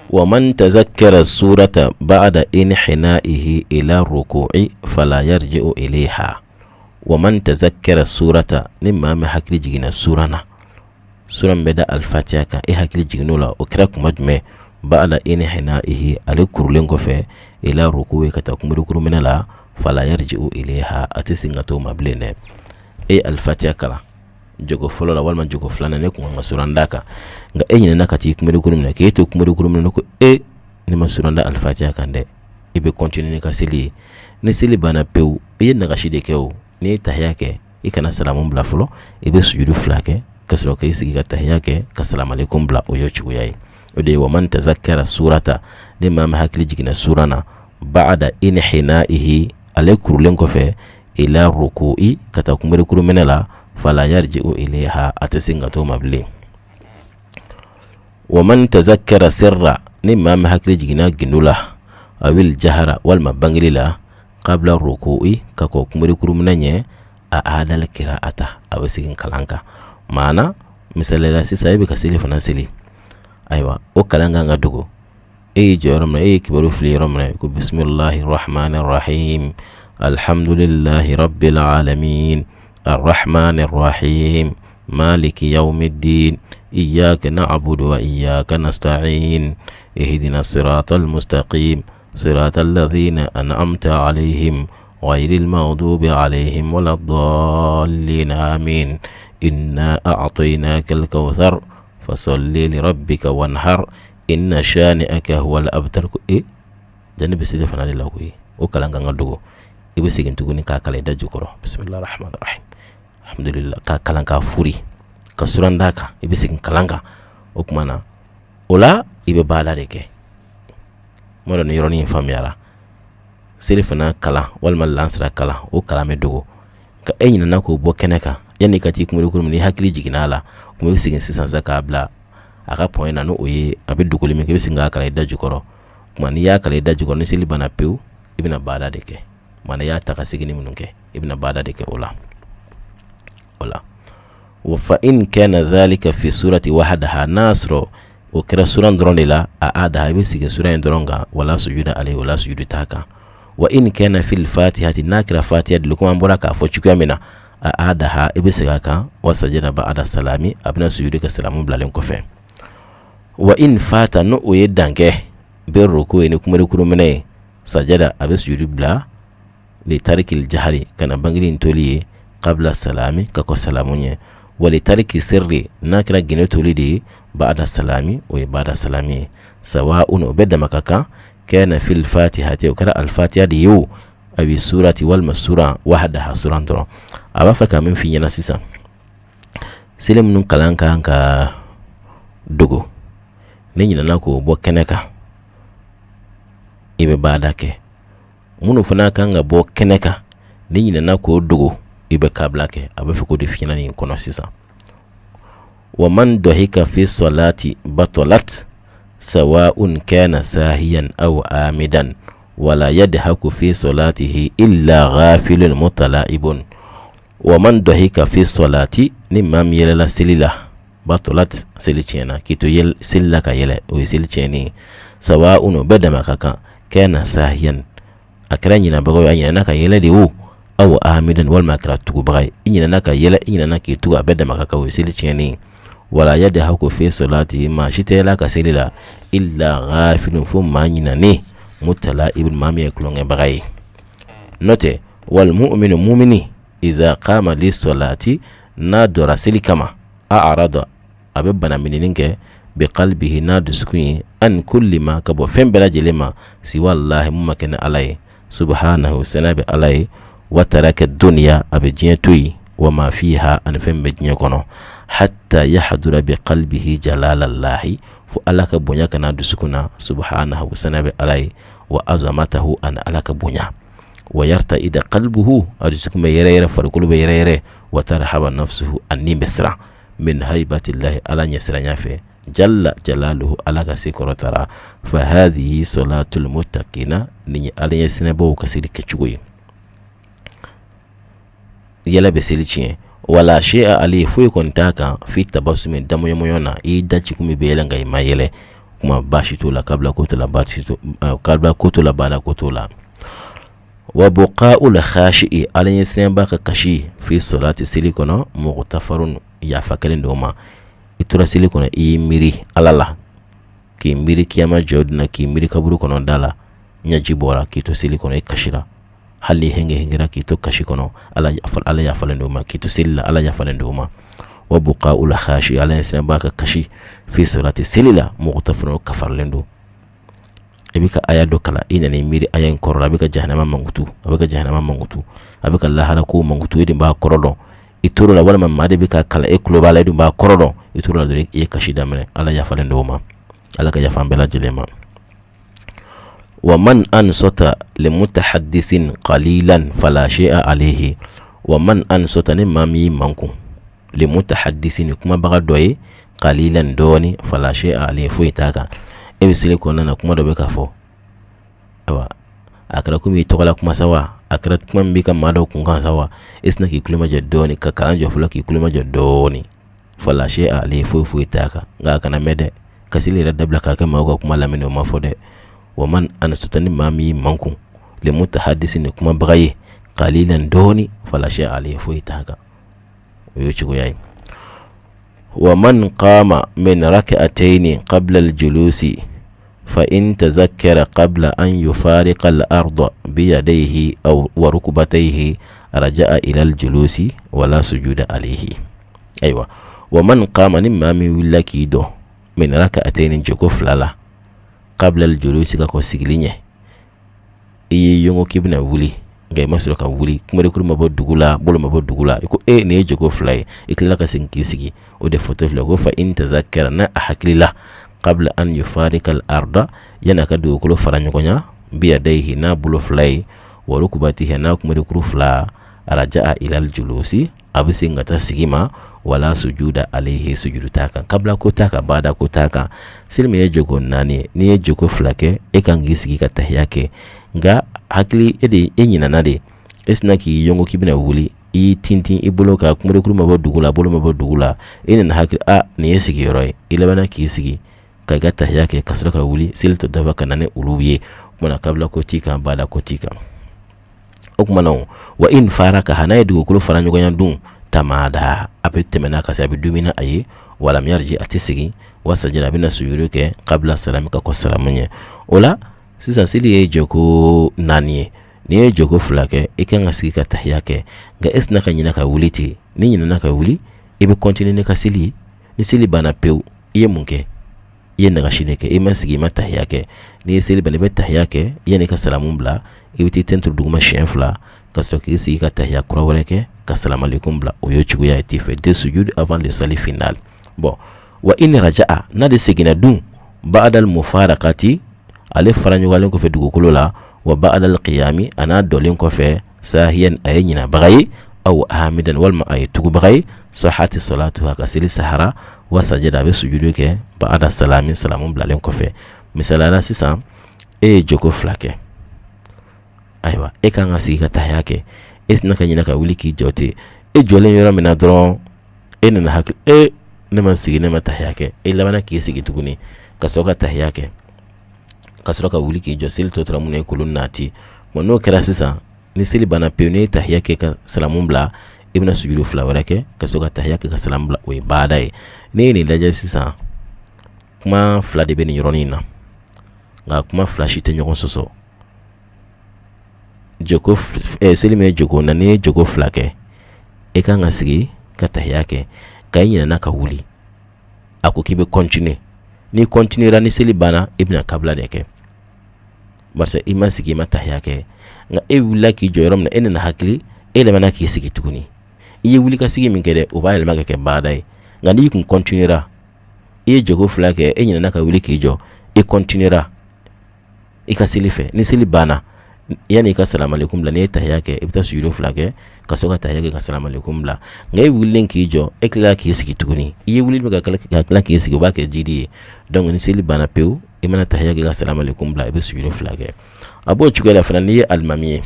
Wa man tazakkara surata ba'da inhinaihi ila ruku'i fala yarji'u ilayha. Wa man tazakkara surata, ni maa min hakili jiginna sura na, sura min bɛ da alifatiha kan, e hakili jiginn'o la, o kɛra kuma jumɛn? Ba'da inhinaihi, ale kurulen kɔfɛ, ila ruku'i, ka taa kunberekuru minɛ la, fala yarji'u ilayha, a tɛ segin ka t'o ma bilen dɛ. E ye alifatiha kalan jɔko fɔlɔ la walima jɔko filanan, ne kun kan ka suran d'a kan, nka e ɲinɛna ka t'i kunberekuru minɛ, k'e to kunberekuru minɛ ko e ne ma suran da alifatiha kan dɛ, i bɛ continuer n'i ka seli ye. Ni seli banna pewu, i ye nagasi de kɛ o. N'i ye tahiya kɛ, i kana salamu bila fɔlɔ, i bɛ sujudu fila kɛ ka sɔrɔ k'i sigi ka tahiya kɛ ka salamalekum bila. O y'o cogoya ye. O de ye wa man tazakkara surata, ni maa min hakili jiginna sura na, ba'da inhinaihi, ale kurulen kɔfɛ, ila ruku'i, ka taa kunberekuru minɛ la, fala yarji'u ilayha, a tɛ segin ka t'o ma bilen. Wa man tazakkara sirra, ni maa min hakili jiginna gindo la, awil jahara, walima bangeli la, qabla ruku'i, ka kɔn kunberekuru minɛ ɲɛ, a aadal qira'ata, a bɛ segin kalan kan. Maana misali la sisan, e bɛ ka selifana seli, ayiwa o kalan kan ka dogo, e y'i jɔ yɔrɔ min na, e ye kibaru fili yɔrɔ min na, ko bisimilahi rahmani rahim, alhamdulillahi rabbil alamin, arrahmani rahim, maliki yawmiddin, iyyaka na'budu wa iyyaka nasta'in, ihdina siratal mustaqim, siratal ladhina an'amta alayhim, ghayril maghdubi alayhim waladdallin, amin. Inna a'tainaka al-kawthar fasalli li rabbika wanhar inna shani'aka huwal abtar. Ko e jani bɛ seli fana de la koyi, o kalan kan ka dogo. I bɛ segin tuguni k'a kalan i da jukɔrɔ, bisimilahi rahmani rahim, alhamdulillah, k'a kalan k'a furi ka suran d'a kan. I bɛ segin kalan kan. O tuma na o la i bɛ baada de kɛ. N m'a dɔn ni yɔrɔnin in faamuyara. Seli fana kalan walima lansara kalan, o kalan bɛ dogo, nka e ɲinɛna k'o bɔ kɛnɛ kan yanni i ka t'i kunbere minɛ, i hakili jiginna a la. O tuma i bɛ segin sisan sisan k'a bila a ka point na, n'o ye a bɛ dogoli min kɛ, i bɛ segin k'a kalan i da jukɔrɔ. O tuma n'i y'a kalan i da jukɔrɔ, ni seli banna pewu, i bɛna baada de kɛ. Maana i y'a ta ka seginni minnu kɛ, i bɛna baada de kɛ o la. O la, wa fa in kana dhalika fi surati wahdaha, n'a sɔrɔ o kɛra suran dɔrɔn de la, a'adaha, i bɛ segin suran in dɔrɔn kan, wala sujuda alayhi, wala sujudu t'a kan. Wa in kana fil fatihati, n'a kɛra fatiha de la, komi an bɔra k'a fɔ cogoya min na, a'adaha, i bɛ segin a kan, wa sajada ba'da salami, a bɛna sujudu kɛ salamu bilalen kɔfɛ. Wa in fata, n'o o ye dan kɛ bi ruku ye ni kunberekuru minɛ ye, sajada, a bɛ sujudu bila li tarikil jahari, ka na bangeli in toli ye, kabila salami, ka kɔn salamu ɲɛ. Wa li tariki sirri, n'a kɛra gindo toli de ye, ba'da salami, o ye ba'da salami ye. Sawa'un, o bɛɛ dama ka kan, kana fil fatihati, o kɛra alfatiha de ye o, awi surati, walima suran, wahdaha, suran dɔrɔn. A b'a fɛ ka min f'i ɲɛna sisan, seli minnu kalan kan ka dogo, n'i ɲinɛna k'o bɔ kɛnɛ kan, i bɛ baada kɛ. Minnu fana kan ka bɔ kɛnɛ kan, n'i ɲinɛna k'o dogo, i bɛ kabila kɛ. A bɛ fɛ k'o de f'i ɲɛna nin kɔnɔ sisan. Wa man dɔhika fi salati batalat sawa'un kana sahiyan aw amidan wala yadhaku fi salatihi illa ghafilun mutala'ibun. Wa man dɔhika fi salati, ni maa min yɛlɛla seli la, batalat, seli tiɲɛna. K'i to seli la ka yɛlɛ, o ye seli tiɲɛni ye. Sawa'un, o bɛɛ dama ka kan, kana sahiyan, a kɛra ɲinɛbaga ye, a ɲinɛna ka yɛlɛ de o, aw amidan, walima a kɛra tugubaga ye, i ɲinɛna ka yɛlɛ, i ɲinɛna k'i tugu, a bɛɛ dama ka kan, o ye seli tiɲɛni ye. Wala yadhaku fi salati, maa si tɛ yɛlɛ a ka seli la, illa ghafilun, fo maa ɲinɛnen, mutala'ibun, maa min ye tulonkɛbaga ye. N'o tɛ, wal mu'minu, mumini, iza qama li salati, n'a jɔra seli kama, a'rada, a bɛ banaminɛni kɛ, bi qalbihi, n'a dusukun ye, an kulli ma, ka bɔ fɛn bɛɛ lajɛlen ma, siwallahi, mun ma kɛ ni Ala ye, subhanahu, saniya bɛ Ala ye, wa taraka dunya, a bɛ diɲɛ to yen, wa ma fiha, ani fɛn bɛ diɲɛ kɔnɔ, hatta yahdura bi qalbihi jalalallahi, fo Ala ka bonya ka n'a dusukun na, subhanahu, saniya bɛ Ala ye, wa azamatahu, ani Ala ka bonya, wa yarta'ida qalbuhu, a dusukun bɛ yɛrɛyɛrɛ, farikolo bɛ yɛrɛyɛrɛ, wa tarhaba nafsuhu, a ni bɛ siran, min haibatillahi, Ala ɲɛsiranya fɛ, jalla jalaluhu, Ala ka se kɔrɔtara. Fa hadhihi salatul muttaqina, nin ye Ala ɲɛsiranbaw ka seli kɛcogo ye. Yɛlɛ bɛ seli tiɲɛ. Wala shay'a alayhi, foyi kɔni t'a kan, fi tabasumi, damoɲɔmɔɲɔ na, i da ci kun bɛ yɛlɛ nka i ma yɛlɛ, kuma baasi t'o la, kabila ko t'o la, baasi t'o, kabila ko t'o la, baada ko t'o la. Wa buqa'ul khashi'i, Ala ɲɛsiranba ka kasi, fi salati, seli kɔnɔ, mughtafarun, yafa kɛlen don ma. I tora seli kɔnɔ, i y'i miiri Ala la, k'i miiri kiyama jɔ don na, k'i miiri kaburu kɔnɔ da la, ɲɛji bɔra k'i to seli kɔnɔ, i kasira, hali hɛngɛ hɛngɛra k'i to kasi kɔnɔ, Ala yafalen don ma. K'i to seli la, Ala yafalen don ma. Wa buqa'ul khashi, Ala ɲɛsiranba ka kasi, fi salati, seli la, mughtafarun, kafaralen don. I bɛ ka aya dɔ kalan, i nana i miiri aya in kɔrɔ la, a bɛ ka jahanama mankutu, a bɛ ka jahanama mankutu, a bɛ ka lahara ko mankutu, e de b'a kɔrɔ dɔn. I tor'o la, walima maa de bɛ ka kalan, e tulo b'a la, e dun b'a kɔrɔ dɔn, i tor'o la dɔrɔn, i ye kasi daminɛ. Ala yafalen don o ma. Ala ka yafa an bɛɛ lajɛlen ma. Wa man ansata limutahaddisin qalilan fala shay'a alayhi. Wa man ansata, ni maa min y'i mankun, limutahaddisin, kumabaga dɔ ye, qalilan, dɔɔni, fala shay'a alayhi, foyi t'a kan. E bɛ seli kɔnɔna na, kuma dɔ bɛ ka fɔ, ayiwa, a kɛra komi i tɔgɔla kuma sa wa, a kɛra kuma min b'i ka maa dɔ kun kan sa wa, e sinna k'i tulomajɔ dɔɔni, ka kalan jɔ fɔlɔ, k'i tulomajɔ dɔɔni, fala shay'a alayhi, foyi foyi t'a kan. Nka a kana mɛn dɛ, ka seli yɛrɛ dabila k'a kɛ maaw ka kuma lamɛnni, o ma fɔ dɛ. Wa man ansata, ni maa min y'i mankun, limutahaddisin, kumabaga ye, qalilan, dɔɔni, fala shay'a alayhi, foyi t'a kan. O y'o cogoya ye. Wa man qama min rak'atayn qabla al-julusi fa in tazakkara qabla an yufariqa al-arda bi yadayhi aw wa rukbatayhi raja'a ila al-julusi wala sujuda alayhi. Ayiwa, wa man qama, ni maa min wulila k'i jɔ, min rak'atayni, jɔko fila la, qabla al-julusi, ka kɔn sigili ɲɛ, i y'i yɔngɔ k'i bɛna wuli, nka i ma sɔrɔ ka wuli, kunberekuru ma bɔ dugu la, bolo ma bɔ dugu la, i ko e nin ye jɔko fila ye, i tilala ka segin k'i sigi. O de fɔtɔ filɛ ko fa in tazakkara, n'a a hakili la, qabla an yufarika al-arda, yan'a ka dugukolo fara ɲɔgɔn ɲa, biyadayhi, n'a bolo fila ye, wa rukubatihi, n'a kunberekuru fila, raja'a ilal julusi, a bɛ segin ka taa sigi ma, wala sujuda alayhi, sujudu t'a kan, kabila ko t'a kan, bada ko t'a kan. Seli min ye jɔko naani ye, n'i ye jɔko fila kɛ, e kan k'i sigi ka tahiya kɛ, nka hakili e de e ɲinana de, e sinna k'i yɔngɔ k'i bɛna wuli, i y'i tintin i bolo kan, kunberekuru ma bɔ dugu la, bolo ma bɔ dugu la, e nana hakili a nin ye sigiyɔrɔ ye, i labanna k'i sigi ka i ka tahiya kɛ ka sɔrɔ ka wuli seli tɔ dafa ka na ni olu ye. O tuma na kabila ko t'i kan, bada ko t'i kan. O tuma na wa in farakaha, n'a ye dugukolo fara ɲɔgɔnya dun, tamada, a bɛ tɛmɛ n'a ka se, a bɛ dumuni a ye, walam yarji, a tɛ segin, wa sajada, a bɛna sujudu kɛ, kabila salami, ka kɔn salamu ɲɛ. O la sisan seli ye jɔko naani ye, n'i ye jɔko fila kɛ, i kan ka sigi ka tahiya kɛ, nka e sinna ka ɲinɛ ka wuli ten. N'i ɲinɛna ka wuli, i bɛ continuer n'i ka seli ye. Ni seli banna pewu, i ye mun kɛ? I ye nagasi de kɛ, i ma sigi, i ma tahiya kɛ. N'i ye seli ban, i bɛ tahiya kɛ yanni i ka salamu bila, i bɛ t'i ten turu duguma siɲɛ fila ka sɔrɔ k'i sigi ka tahiya kura wɛrɛ kɛ ka salamalekum bila. O ye cogoya ye tu fais deux sujudu avant le salut final. Bon, wa in raja'a, n'a de seginna dun, ba'dal mufarakati, ale fara ɲɔgɔnlen kɔfɛ dugukolo la, wa ba'dal qiyami, a n'a dɔlen kɔfɛ, sahiyan, a ye ɲinabaga ye, aw amidan, walima a ye tugubaga ye, sahati salatu, a ka seli sahara, wa sajada, a bɛ sujudu kɛ, ba'da salami, salamu bilalen kɔfɛ. Misaliya la sisan, e ye jɔko fila kɛ, ayiwa, e kan ka sigi ka tahiya kɛ, e sinna ka ɲinɛ ka wuli k'i jɔ ten. E jɔlen yɔrɔ min na dɔrɔn, e nana hakili, e ne ma sigi, ne ma tahiya kɛ, e labanna k'i sigi tuguni ka sɔrɔ ka tahiya kɛ ka sɔrɔ ka wuli k'i jɔ. Seli tɔ tora mun ye? Kolon nati. Bon, n'o kɛra sisan, ni seli banna pewu, n'i ye tahiya kɛ ka salamu bila, i bɛna sujudu fila wɛrɛ kɛ ka sɔrɔ ka tahiya kɛ ka salamu bila, o ye baada ye. N'i ye nin lajɛ sisan, kuma fila de bɛ nin yɔrɔnin na, nka kuma fila si tɛ ɲɔgɔn sɔsɔ. Jɔko seli min ye jɔko na, n'i ye jɔko fila kɛ, e kan ka sigi ka tahiya kɛ, nka i ɲinɛna ka wuli, a ko k'i bɛ continuer. N'i continuera, ni seli banna, i bɛna kabila de kɛ, barisa i ma sigi, i ma tahiya kɛ. Nka e wulila k'i jɔ yɔrɔ min na, e nana hakili, e labanna k'i sigi tuguni. I ye wuli ka sigi min kɛ dɛ, o b'a yɛlɛma ka kɛ baada ye. Nka n'i kun continuera, i ye jɔko fila kɛ, e ɲinɛna ka wuli k'i jɔ, e continuera i ka seli fɛ, ni seli banna, yanni i ka salamalekum bila, n'i ye tahiya kɛ, i bɛ taa sujudu fila kɛ ka sɔrɔ ka tahiya kɛ ka salamalekum bila. Nka e wulilen k'i jɔ, e tilala k'i sigi tuguni, i ye wuli min ka tila k'i sigi, o b'a kɛ jidi ye. Donc ni seli banna pewu, i mana tahiya kɛ ka salamalekum bila, i bɛ sujudu fila kɛ. A b'o cogoya la fana, n'i ye alimami ye,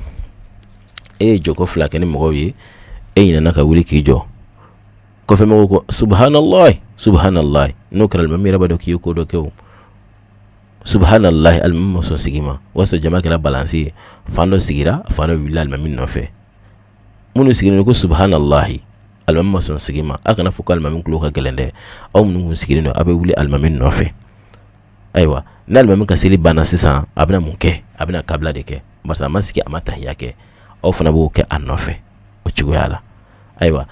e ye jɔko fila kɛ ni mɔgɔw ye, e ɲinɛna ka wuli k'i jɔ, kɔfɛ mɔgɔw ko subhanallah, subhanallah. N'o kɛra, alimami yɛrɛ b'a dɔn k'i ye ko dɔ kɛ. O subhanallah, alimami ma sɔn sigi ma, o y'a sɔrɔ jama kɛra balansi ye, fan dɔ sigira, fan dɔ wulila alimami nɔfɛ. Minnu sigilen ko subhanallah, alimami ma sɔn sigi ma. A kana fɔ ko alimami tulo ka gɛlɛn dɛ, aw minnu kun sigilen don, aw bɛ wuli alimami nɔfɛ. Ayiwa, ni alimami ka seli banna sisan, a bɛna mun kɛ? A bɛna kabila de kɛ, barisa a ma sigi, a ma tahiya kɛ. Aw fana b'o kɛ a nɔfɛ o cogoya la. Ayiwa,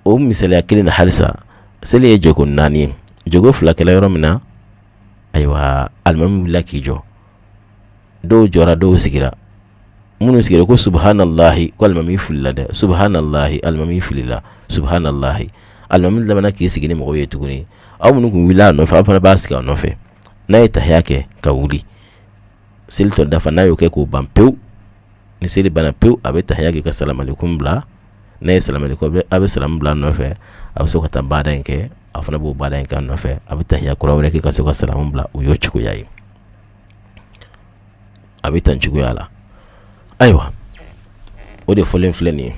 o misaliya kelen na halisa, seli ye jɔko naani ye, jɔko fila kɛla yɔrɔ min na, ayiwa, alimami wulila k'i jɔ, dɔw jɔra, dɔw sigira. Minnu sigira ko subhanallahi, ko alimami filila dɛ, subhanallahi, alimami filila, subhanallahi. Alimami labanna k'i sigi ni mɔgɔw ye tuguni. Aw minnu kun wulila a nɔfɛ, aw fana b'a sigi a nɔfɛ. N'a ye tahiya kɛ ka wuli, seli tɔ dafa, n'a y'o kɛ k'o ban pewu, ni seli banna pewu, a bɛ tahiya kɛ ka salamalekum bila. N'a ye salamalekum, a bɛ salamu bila a nɔfɛ, a bɛ sɔrɔ ka taa baada in kɛ, a fana b'o baada in kɛ a nɔfɛ, a bɛ tahiya kura wɛrɛ kɛ ka sɔrɔ ka salamu bila. O y'o cogoya ye, a bɛ tan cogoya la. Ayiwa, o de fɔlen filɛ nin ye: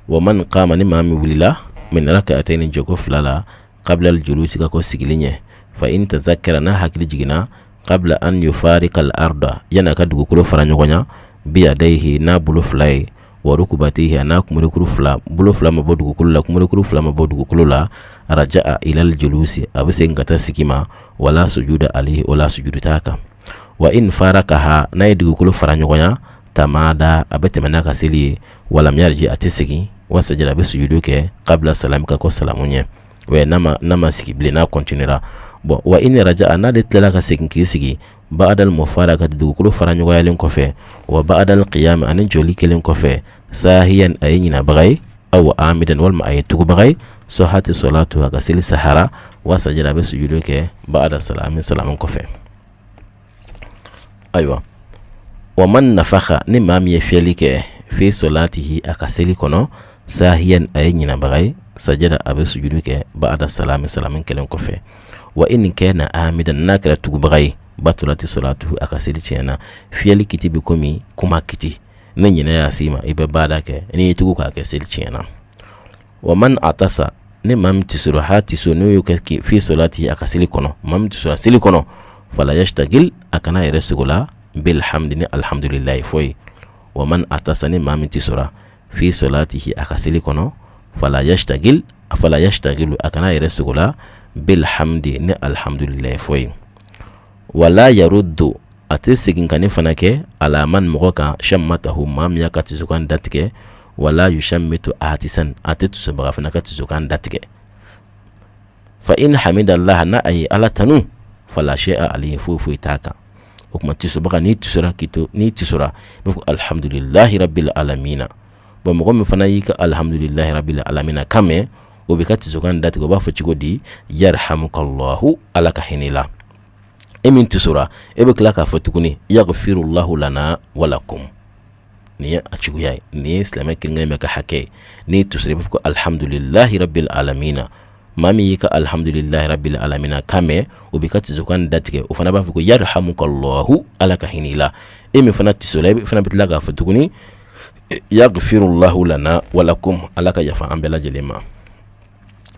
wa man qama, ni maa min wulila, min rak'atayni, jɔko fila la, qabla al-julusi, ka kɔn sigili ɲɛ, fa in tazakkara, n'a hakili jiginna, qabla an yufarika al-arda, yan'a ka dugukolo fara ɲɔgɔn ɲa, biyadayhi, n'a bolo fila ye, wa rukubatihi, a n'a kunberekuru fila, bolo fila ma bɔ dugukolo la, kunberekuru fila ma bɔ dugukolo la, raja'a ilal julusi, a bɛ segin ka taa sigi ma, wala sujuda alayhi, o la sujudu t'a kan. Wa in farakaha, n'a ye dugukolo fara ɲɔgɔn ɲa, tamada, a bɛ tɛmɛ n'a ka seli ye, walam yarji, a tɛ segin. Wa sajada, a bɛ sujudu kɛ kabila salami, ka kɔn salamu ɲɛ. Wa n'a ma sigi bilen, n'a continuera, bon, wa in raja, n'ale tilala ka segin k'i sigi, ba'dal mufarakati, dugukolo fara ɲɔgɔnyalen kɔfɛ, wa ba'dal qiyam, ani jɔli kelen kɔfɛ, sahiyan, a ye ɲinabaga ye, aw amidan, walima a ye tugubaga ye, sahati salatu, a ka seli sahara. Wa sajada, a bɛ sujudu kɛ ba'da salami, salamu kɔfɛ. Ayiwa, wa man nafaka, ni maa min ye fiyɛli kɛ, fi solatihi, a ka seli kɔnɔ, sahiyan, a ye ɲinabaga ye, sajada, a bɛ sujudu kɛ ba'da salami, salamu kelen kɔfɛ. Wa in kana amidan, n'a kɛra tugubaga ye, batulati solatuhu, a ka seli tiɲɛna. Fiyɛli kiti bɛ komi kuma kiti. Ni ɲinɛ y'a s'i ma, i bɛ baada kɛ. N'i y'i tugu k'a kɛ, seli tiɲɛna. Wa man atasa, ni maa min tisora, ha tiso n'o y'o kɛ, fi solati, a ka seli kɔnɔ, maa min tisora seli kɔnɔ, fala yashtagil, a kana yɛrɛ sogola, bilhamdi, ni alhamdulilayi fɔ ye. Wa man atasa, ni maa min tisora, fi solatihi, a ka seli kɔnɔ, fala yashtagil, fala yashtagilu, a kana yɛrɛ sogola, bilhamdi, ni alhamdulilayi fɔ ye. Wala yaruddu, a tɛ seginkanni fana kɛ, ala man, mɔgɔ kan, shammatahu, maa min y'a ka tisokan datigɛ. Wala yushammitu atisan, a tɛ tisobaga fana ka tisokan datigɛ. Fa in hamidallah, n'a a ye Ala tanu, fala shay'a alayhi, foyi foyi t'a kan. O tuma tisobaga, n'i tisora k'i to, n'i tisora, i b'a fɔ alhamdulillahi rabbil alamina. Bon, mɔgɔ min fana y'i ka alhamdulillahi rabbil alamina kan mɛn, o b'i ka tisokan datigɛ, o b'a fɔ cogo di? Yarhamukallahu, Ala ka hinɛ la. E min tisora, e bɛ tila k'a fɔ tuguni yaghfirullahu lana walakum. Nin ye a cogoya ye. Nin ye silamɛ kelen kelen bɛɛ ka hakɛ ye. N'i tisora, i b'a fɔ ko alhamdulillahi rabbil alamina. Maa min y'i ka alhamdulillahi rabbil alamina kan mɛn, o b'i ka tisokan datigɛ, o fana b'a fɔ ko yarhamukallahu, Ala ka hinɛ la. E min fana tisola, e fana bɛ tila k'a fɔ tuguni yaghfirullahu lana walakum, Ala ka yafa an bɛɛ lajɛlen ma.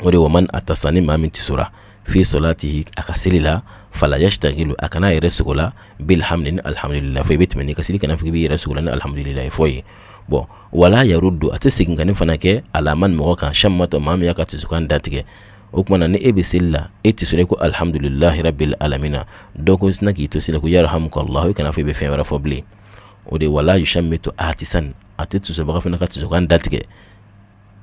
O de wa man atasa, ni maa min tisora, fi solatihi, a ka seli la, fala yashtagilu, a kana yɛrɛ sogo la, bilhamdi, ni alhamdulillah fɔ. I bɛ tɛmɛ n'i ka seli, kana fɔ i b'i yɛrɛ sogo la ni alhamdulillah fɔ ye. Bon, wala yaruddu, a tɛ seginkanni fana kɛ, ala man, mɔgɔ kan, shammatɔ, maa min y'a ka tisokan datigɛ. O tuma na, ni e bɛ seli la, e tisora ko alhamdulillahi rabbil alamina, dɔ ko sina k'i to seli ko yarhamukallahu, i kana fɔ i bɛ fɛn wɛrɛ fɔ bilen. O de wala yushammitu atisan, a tɛ tisobaga fana ka tisokan datigɛ.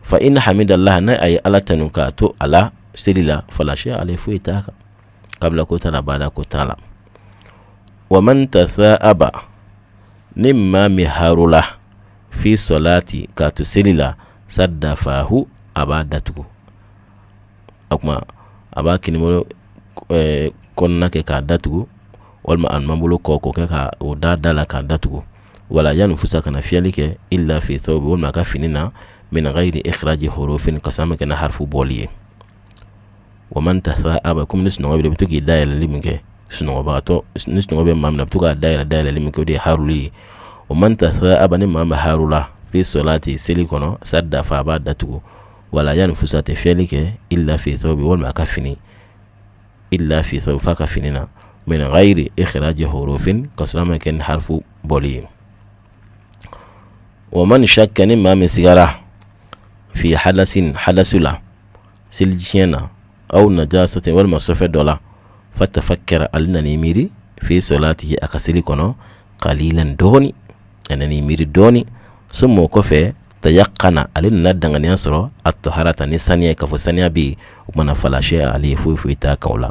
Fa in hamidallah, n'a a ye Ala tanu k'a to a la seli la, fala shay'a alayhi, foyi t'a kan, kabila ko t'a la, baada ko t'a la. Wa man tatha'aba, ni maa min harula, fi solati, k'a to seli la, sadda fahu, a b'a datugu. O tuma a b'a kinibolo kɔnɔna kɛ k'a datugu, walima a numanbolo kɔ k'o kɛ ka o da da la k'a datugu. Wala yanfusa, kana fiyɛli kɛ, illa fi thawbi, walima a ka fini na, min ghayri ikhraji hurufin, ka sɔrɔ a ma kɛ na harfu bɔli ye. Wa man tatha'aba, komi ni sunɔgɔ bɛ, i bɛ to k'i da yɛlɛli min kɛ sunɔgɔbagatɔ, ni sunɔgɔ bɛ maa min na, a bɛ to k'a da yɛlɛ dayɛlɛli min kɛ, o de ye haruli ye. Wa man tatha'aba, ni maa min harula, fi solati, seli kɔnɔ, sadda fa, a b'a datugu. Wala yanfusa, a tɛ fiyɛli kɛ, illa fi thawbi, walima a ka fini, illa fi thawbi, f'a ka fini na, min ghayri ikhraji hurufin, ka sɔrɔ a ma kɛ ni harfu bɔli ye. Wa man shakka, ni maa min sigara, fi hadasin, hadasu la, selitiɲɛ na, aw najasatin, walima sɔfɛ dɔ la, fatafakkara, ale nan'i miiri, fi solatihi, a ka seli kɔnɔ, qalilan, dɔɔni, a nan'i miiri dɔɔni, summa, o kɔfɛ, tayaqana, ale nana danganiya sɔrɔ, at-taharata, ni saniya, k'a fɔ saniya bɛ yen. O kumana fala shay'a alayhi, foyi foyi t'a kan o la.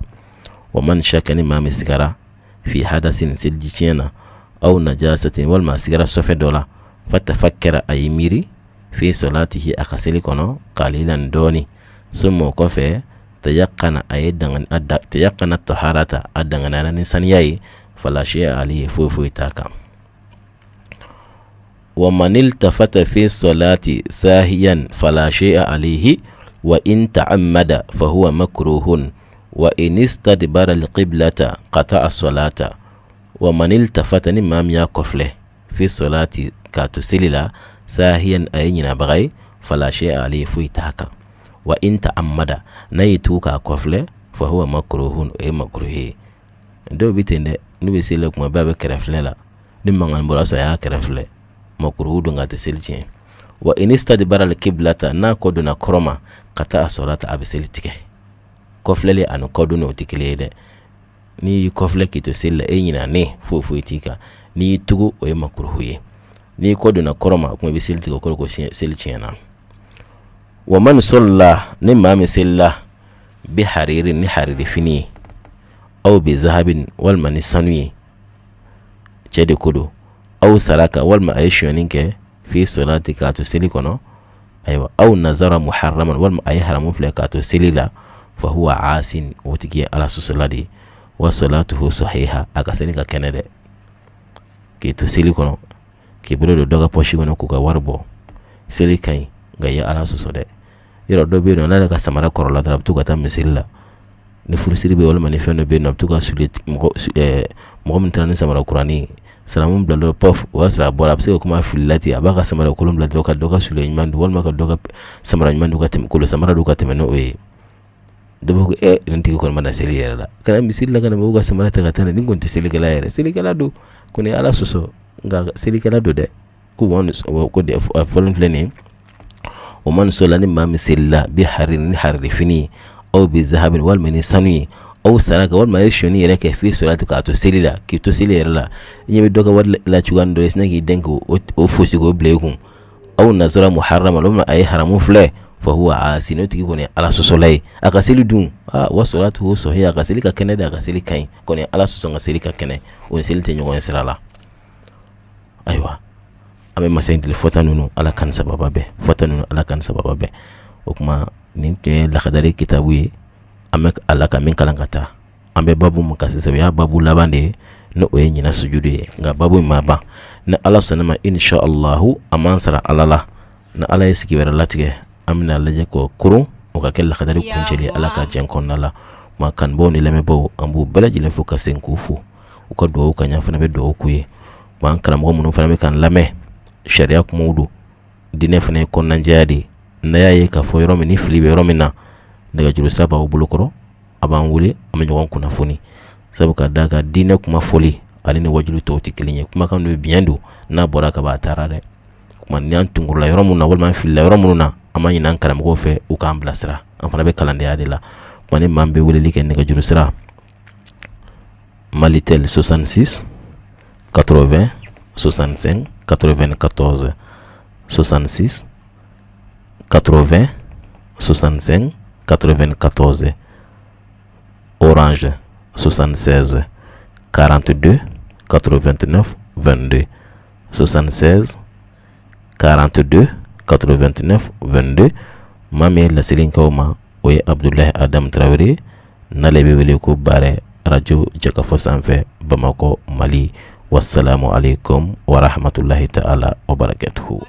Wa man shakka, ni maa min sigara, fi hadasin, seliji tiɲɛ na, aw najasatin, walima a sigara sɔfɛ dɔ la, fatafakkara, a y'i miiri, fi solatihi, a ka seli kɔnɔ, qalilan, dɔɔni, summa, o kɔfɛ, tayaqana, a ye tayaqana taharata, a danganiyara ni saniya ye, fala shay'a alayhi, foyi foyi t'a kan. Wa man iltafata fi salati sahiyan fala shay'a alayhi, wa in ta'ammada fa huwa makruhun, wa in istadbara alqiblata qata'a salata. Wa man iltafata, ni maa min y'a kɔfilɛ, fi salati, k'a to seli la, sahiyan, a ye ɲinabaga ye, fala shay'a alayhi, foyi t'a kan. Wa in ta'ammada, n'a y'i tugu k'a kɔfilɛ, fa huwa makruhun, o ye makruhi ye. Dɔw bɛ ten dɛ, n'u bɛ seli la, kuma bɛɛ a bɛ kɛrɛfilɛ la. Ni mankan bɔra sɔrɔ, a y'a kɛrɛfilɛ, makruhu don, k'a tɛ seli tiɲɛ. Wa in istadbara alqiblata, n'a kɔ donna kɔrɔn ma, qata'a salata, a bɛ seli tigɛ. Kɔfilɛli ani kɔdonni, o tɛ kelen ye dɛ. N'i y'i kɔfilɛ k'i to seli la, e ɲinanen, foyi foyi t'i kan. N'i y'i tugu, o ye makruhu ye. N'i kɔ donna kɔrɔn ma, o kuma i bɛ seli tigɛ, o kɔrɔ ko seli tiɲɛna. Wa man salla, ni maa min selila, bi hariri, ni hariri fini ye, aw bi zahabin, walima ni sanu ye, cɛ de ko don, aw saraka, walima a ye sonyani kɛ, fi solati, k'a to seli kɔnɔ, ayiwa, aw nazara muharraman, walima a ye haramu filɛ k'a to seli la, fa huwa asin, o tigi ye Ala sɔsɔla de ye. Wa salatuhu sahiha, a ka seli ka kɛnɛ dɛ. K'i to seli kɔnɔ k'i bolo don dɔ ka pɔsi kɔnɔ k'u ka wari bɔ, seli ka ɲi, nka i ye Ala sɔsɔ dɛ. Yɔrɔ dɔ bɛ yen nɔ, n'ale ka samara kɔrɔla dɔrɔn, a bɛ to ka taa misiri la ni furusiri bɛ yen, walima ni fɛn dɔ bɛ yen nɔ, a bɛ to ka suli mɔgɔ min taara ni samara kuranin salamu bila dɔrɔn, pɔf, o y'a sɔrɔ a bɔra. A bɛ se ka kuma filila ten, a b'a ka samara kolon bila dɔrɔn ka dɔ ka soulier ɲuman don, walima ka dɔ ka samara ɲuman don ka tɛmɛ, kolo samara don ka tɛmɛ n'o ye. Dɔ b'a fɔ ko nin tigi kɔni ma na seli yɛrɛ la, ka na misiri la ka na mɔgɔw ka samara ta ka taa, nin kɔni tɛ selikɛla yɛrɛ. Selikɛla don kɔni, Ala sɔsɔ, nka selikɛla don dɛ. Ko ko fɔlen filɛ nin ye. Wa man salla, ni maa min selila, bi hariri, ni hariri fini ye, aw bi zahabin, walima ni sanu ye, aw saraka, walima a ye sonyani yɛrɛ kɛ, fi solati, k'a to seli la, k'i to seli yɛrɛ la, i ɲɛ bɛ dɔ ka wari la cogoya dɔ ye, sinna k'i dɛn k'o fosi k'o bila i kun, aw nazara muharrama, walima a ye haramu filɛ, fa huwa asin, o tigi kɔni Ala sɔsɔla ye. A ka seli dun, wa salatuhu sahiha, a ka seli ka kɛnɛ dɛ, a ka seli ka ɲi kɔni, Ala sɔsɔ, ka seli ka kɛnɛ, o ni seli tɛ ɲɔgɔn ye sira la. Ayiwa, an bɛ masa in deli, fɔta ninnu Ala ka sababa bɛn, fɔta ninnu Ala ka sababa bɛn. O tuma nin tun ye lakadari kitabu ye, an bɛ ala ka min kalan ka taa. An bɛ babu min kan sisan, o y'a babu laban de ye, n'o o ye ɲinan sujudu ye. Nka babu in ma ban. Ni Ala sɔnna ma, insha Allahu, an b'an sara Ala la. Ni Ala ye sigi wɛrɛ latigɛ, an bɛna lajɛ k'o koron, o ka kɛ lakadari kuncɛli, Ala ka jɛn kɔnɔna la. Ma kanubaw ni lamɛnbaw, an b'u bɛɛ lajɛlen fo ka segin k'u fo u ka dugawu ka ɲɛ, fana bɛ dugawu k'u ye. An karamɔgɔ minnu fana bɛ k'an lamɛn, sariya kumaw don, diinɛ fana ye kɔnɔnajɛya de ye. N'a y'a ye k'a fɔ yɔrɔ min ni fili bɛ yɔrɔ min na, nɛgɛjuru sira b'aw bolo kɔrɔ, a b'an wele, an bɛ ɲɔgɔn kunnafoni. Sabu ka d'a kan, diinɛ kuma fɔli ani ni wajulu tɔw tɛ kelen ye. Kumakan dɔ biɲɛ don, n'a bɔra ka ban, a taara dɛ. Kuma ni an tunkorola yɔrɔ min na, walima an filila yɔrɔ minnu na, an b'a ɲini an karamɔgɔw fɛ u k'an bilasira. An fana bɛ kalandenya de la. Kuma ni maa bɛ weleli kɛ, nɛgɛjuru sira Malitel 66 80 65 94, 66 80 65 94, Orange 76 42 89 22, 76 42 89 22. Maa min ye laseli k'aw ma, o ye Abudulayi Adamu Tarawele, n'ale bɛ wele ko Baarɛ, arajo Jɛkafɔ sanfɛ, Bamakɔ, Mali. Wasalamu alaikum warahmatulahi taala wabarakatuhu.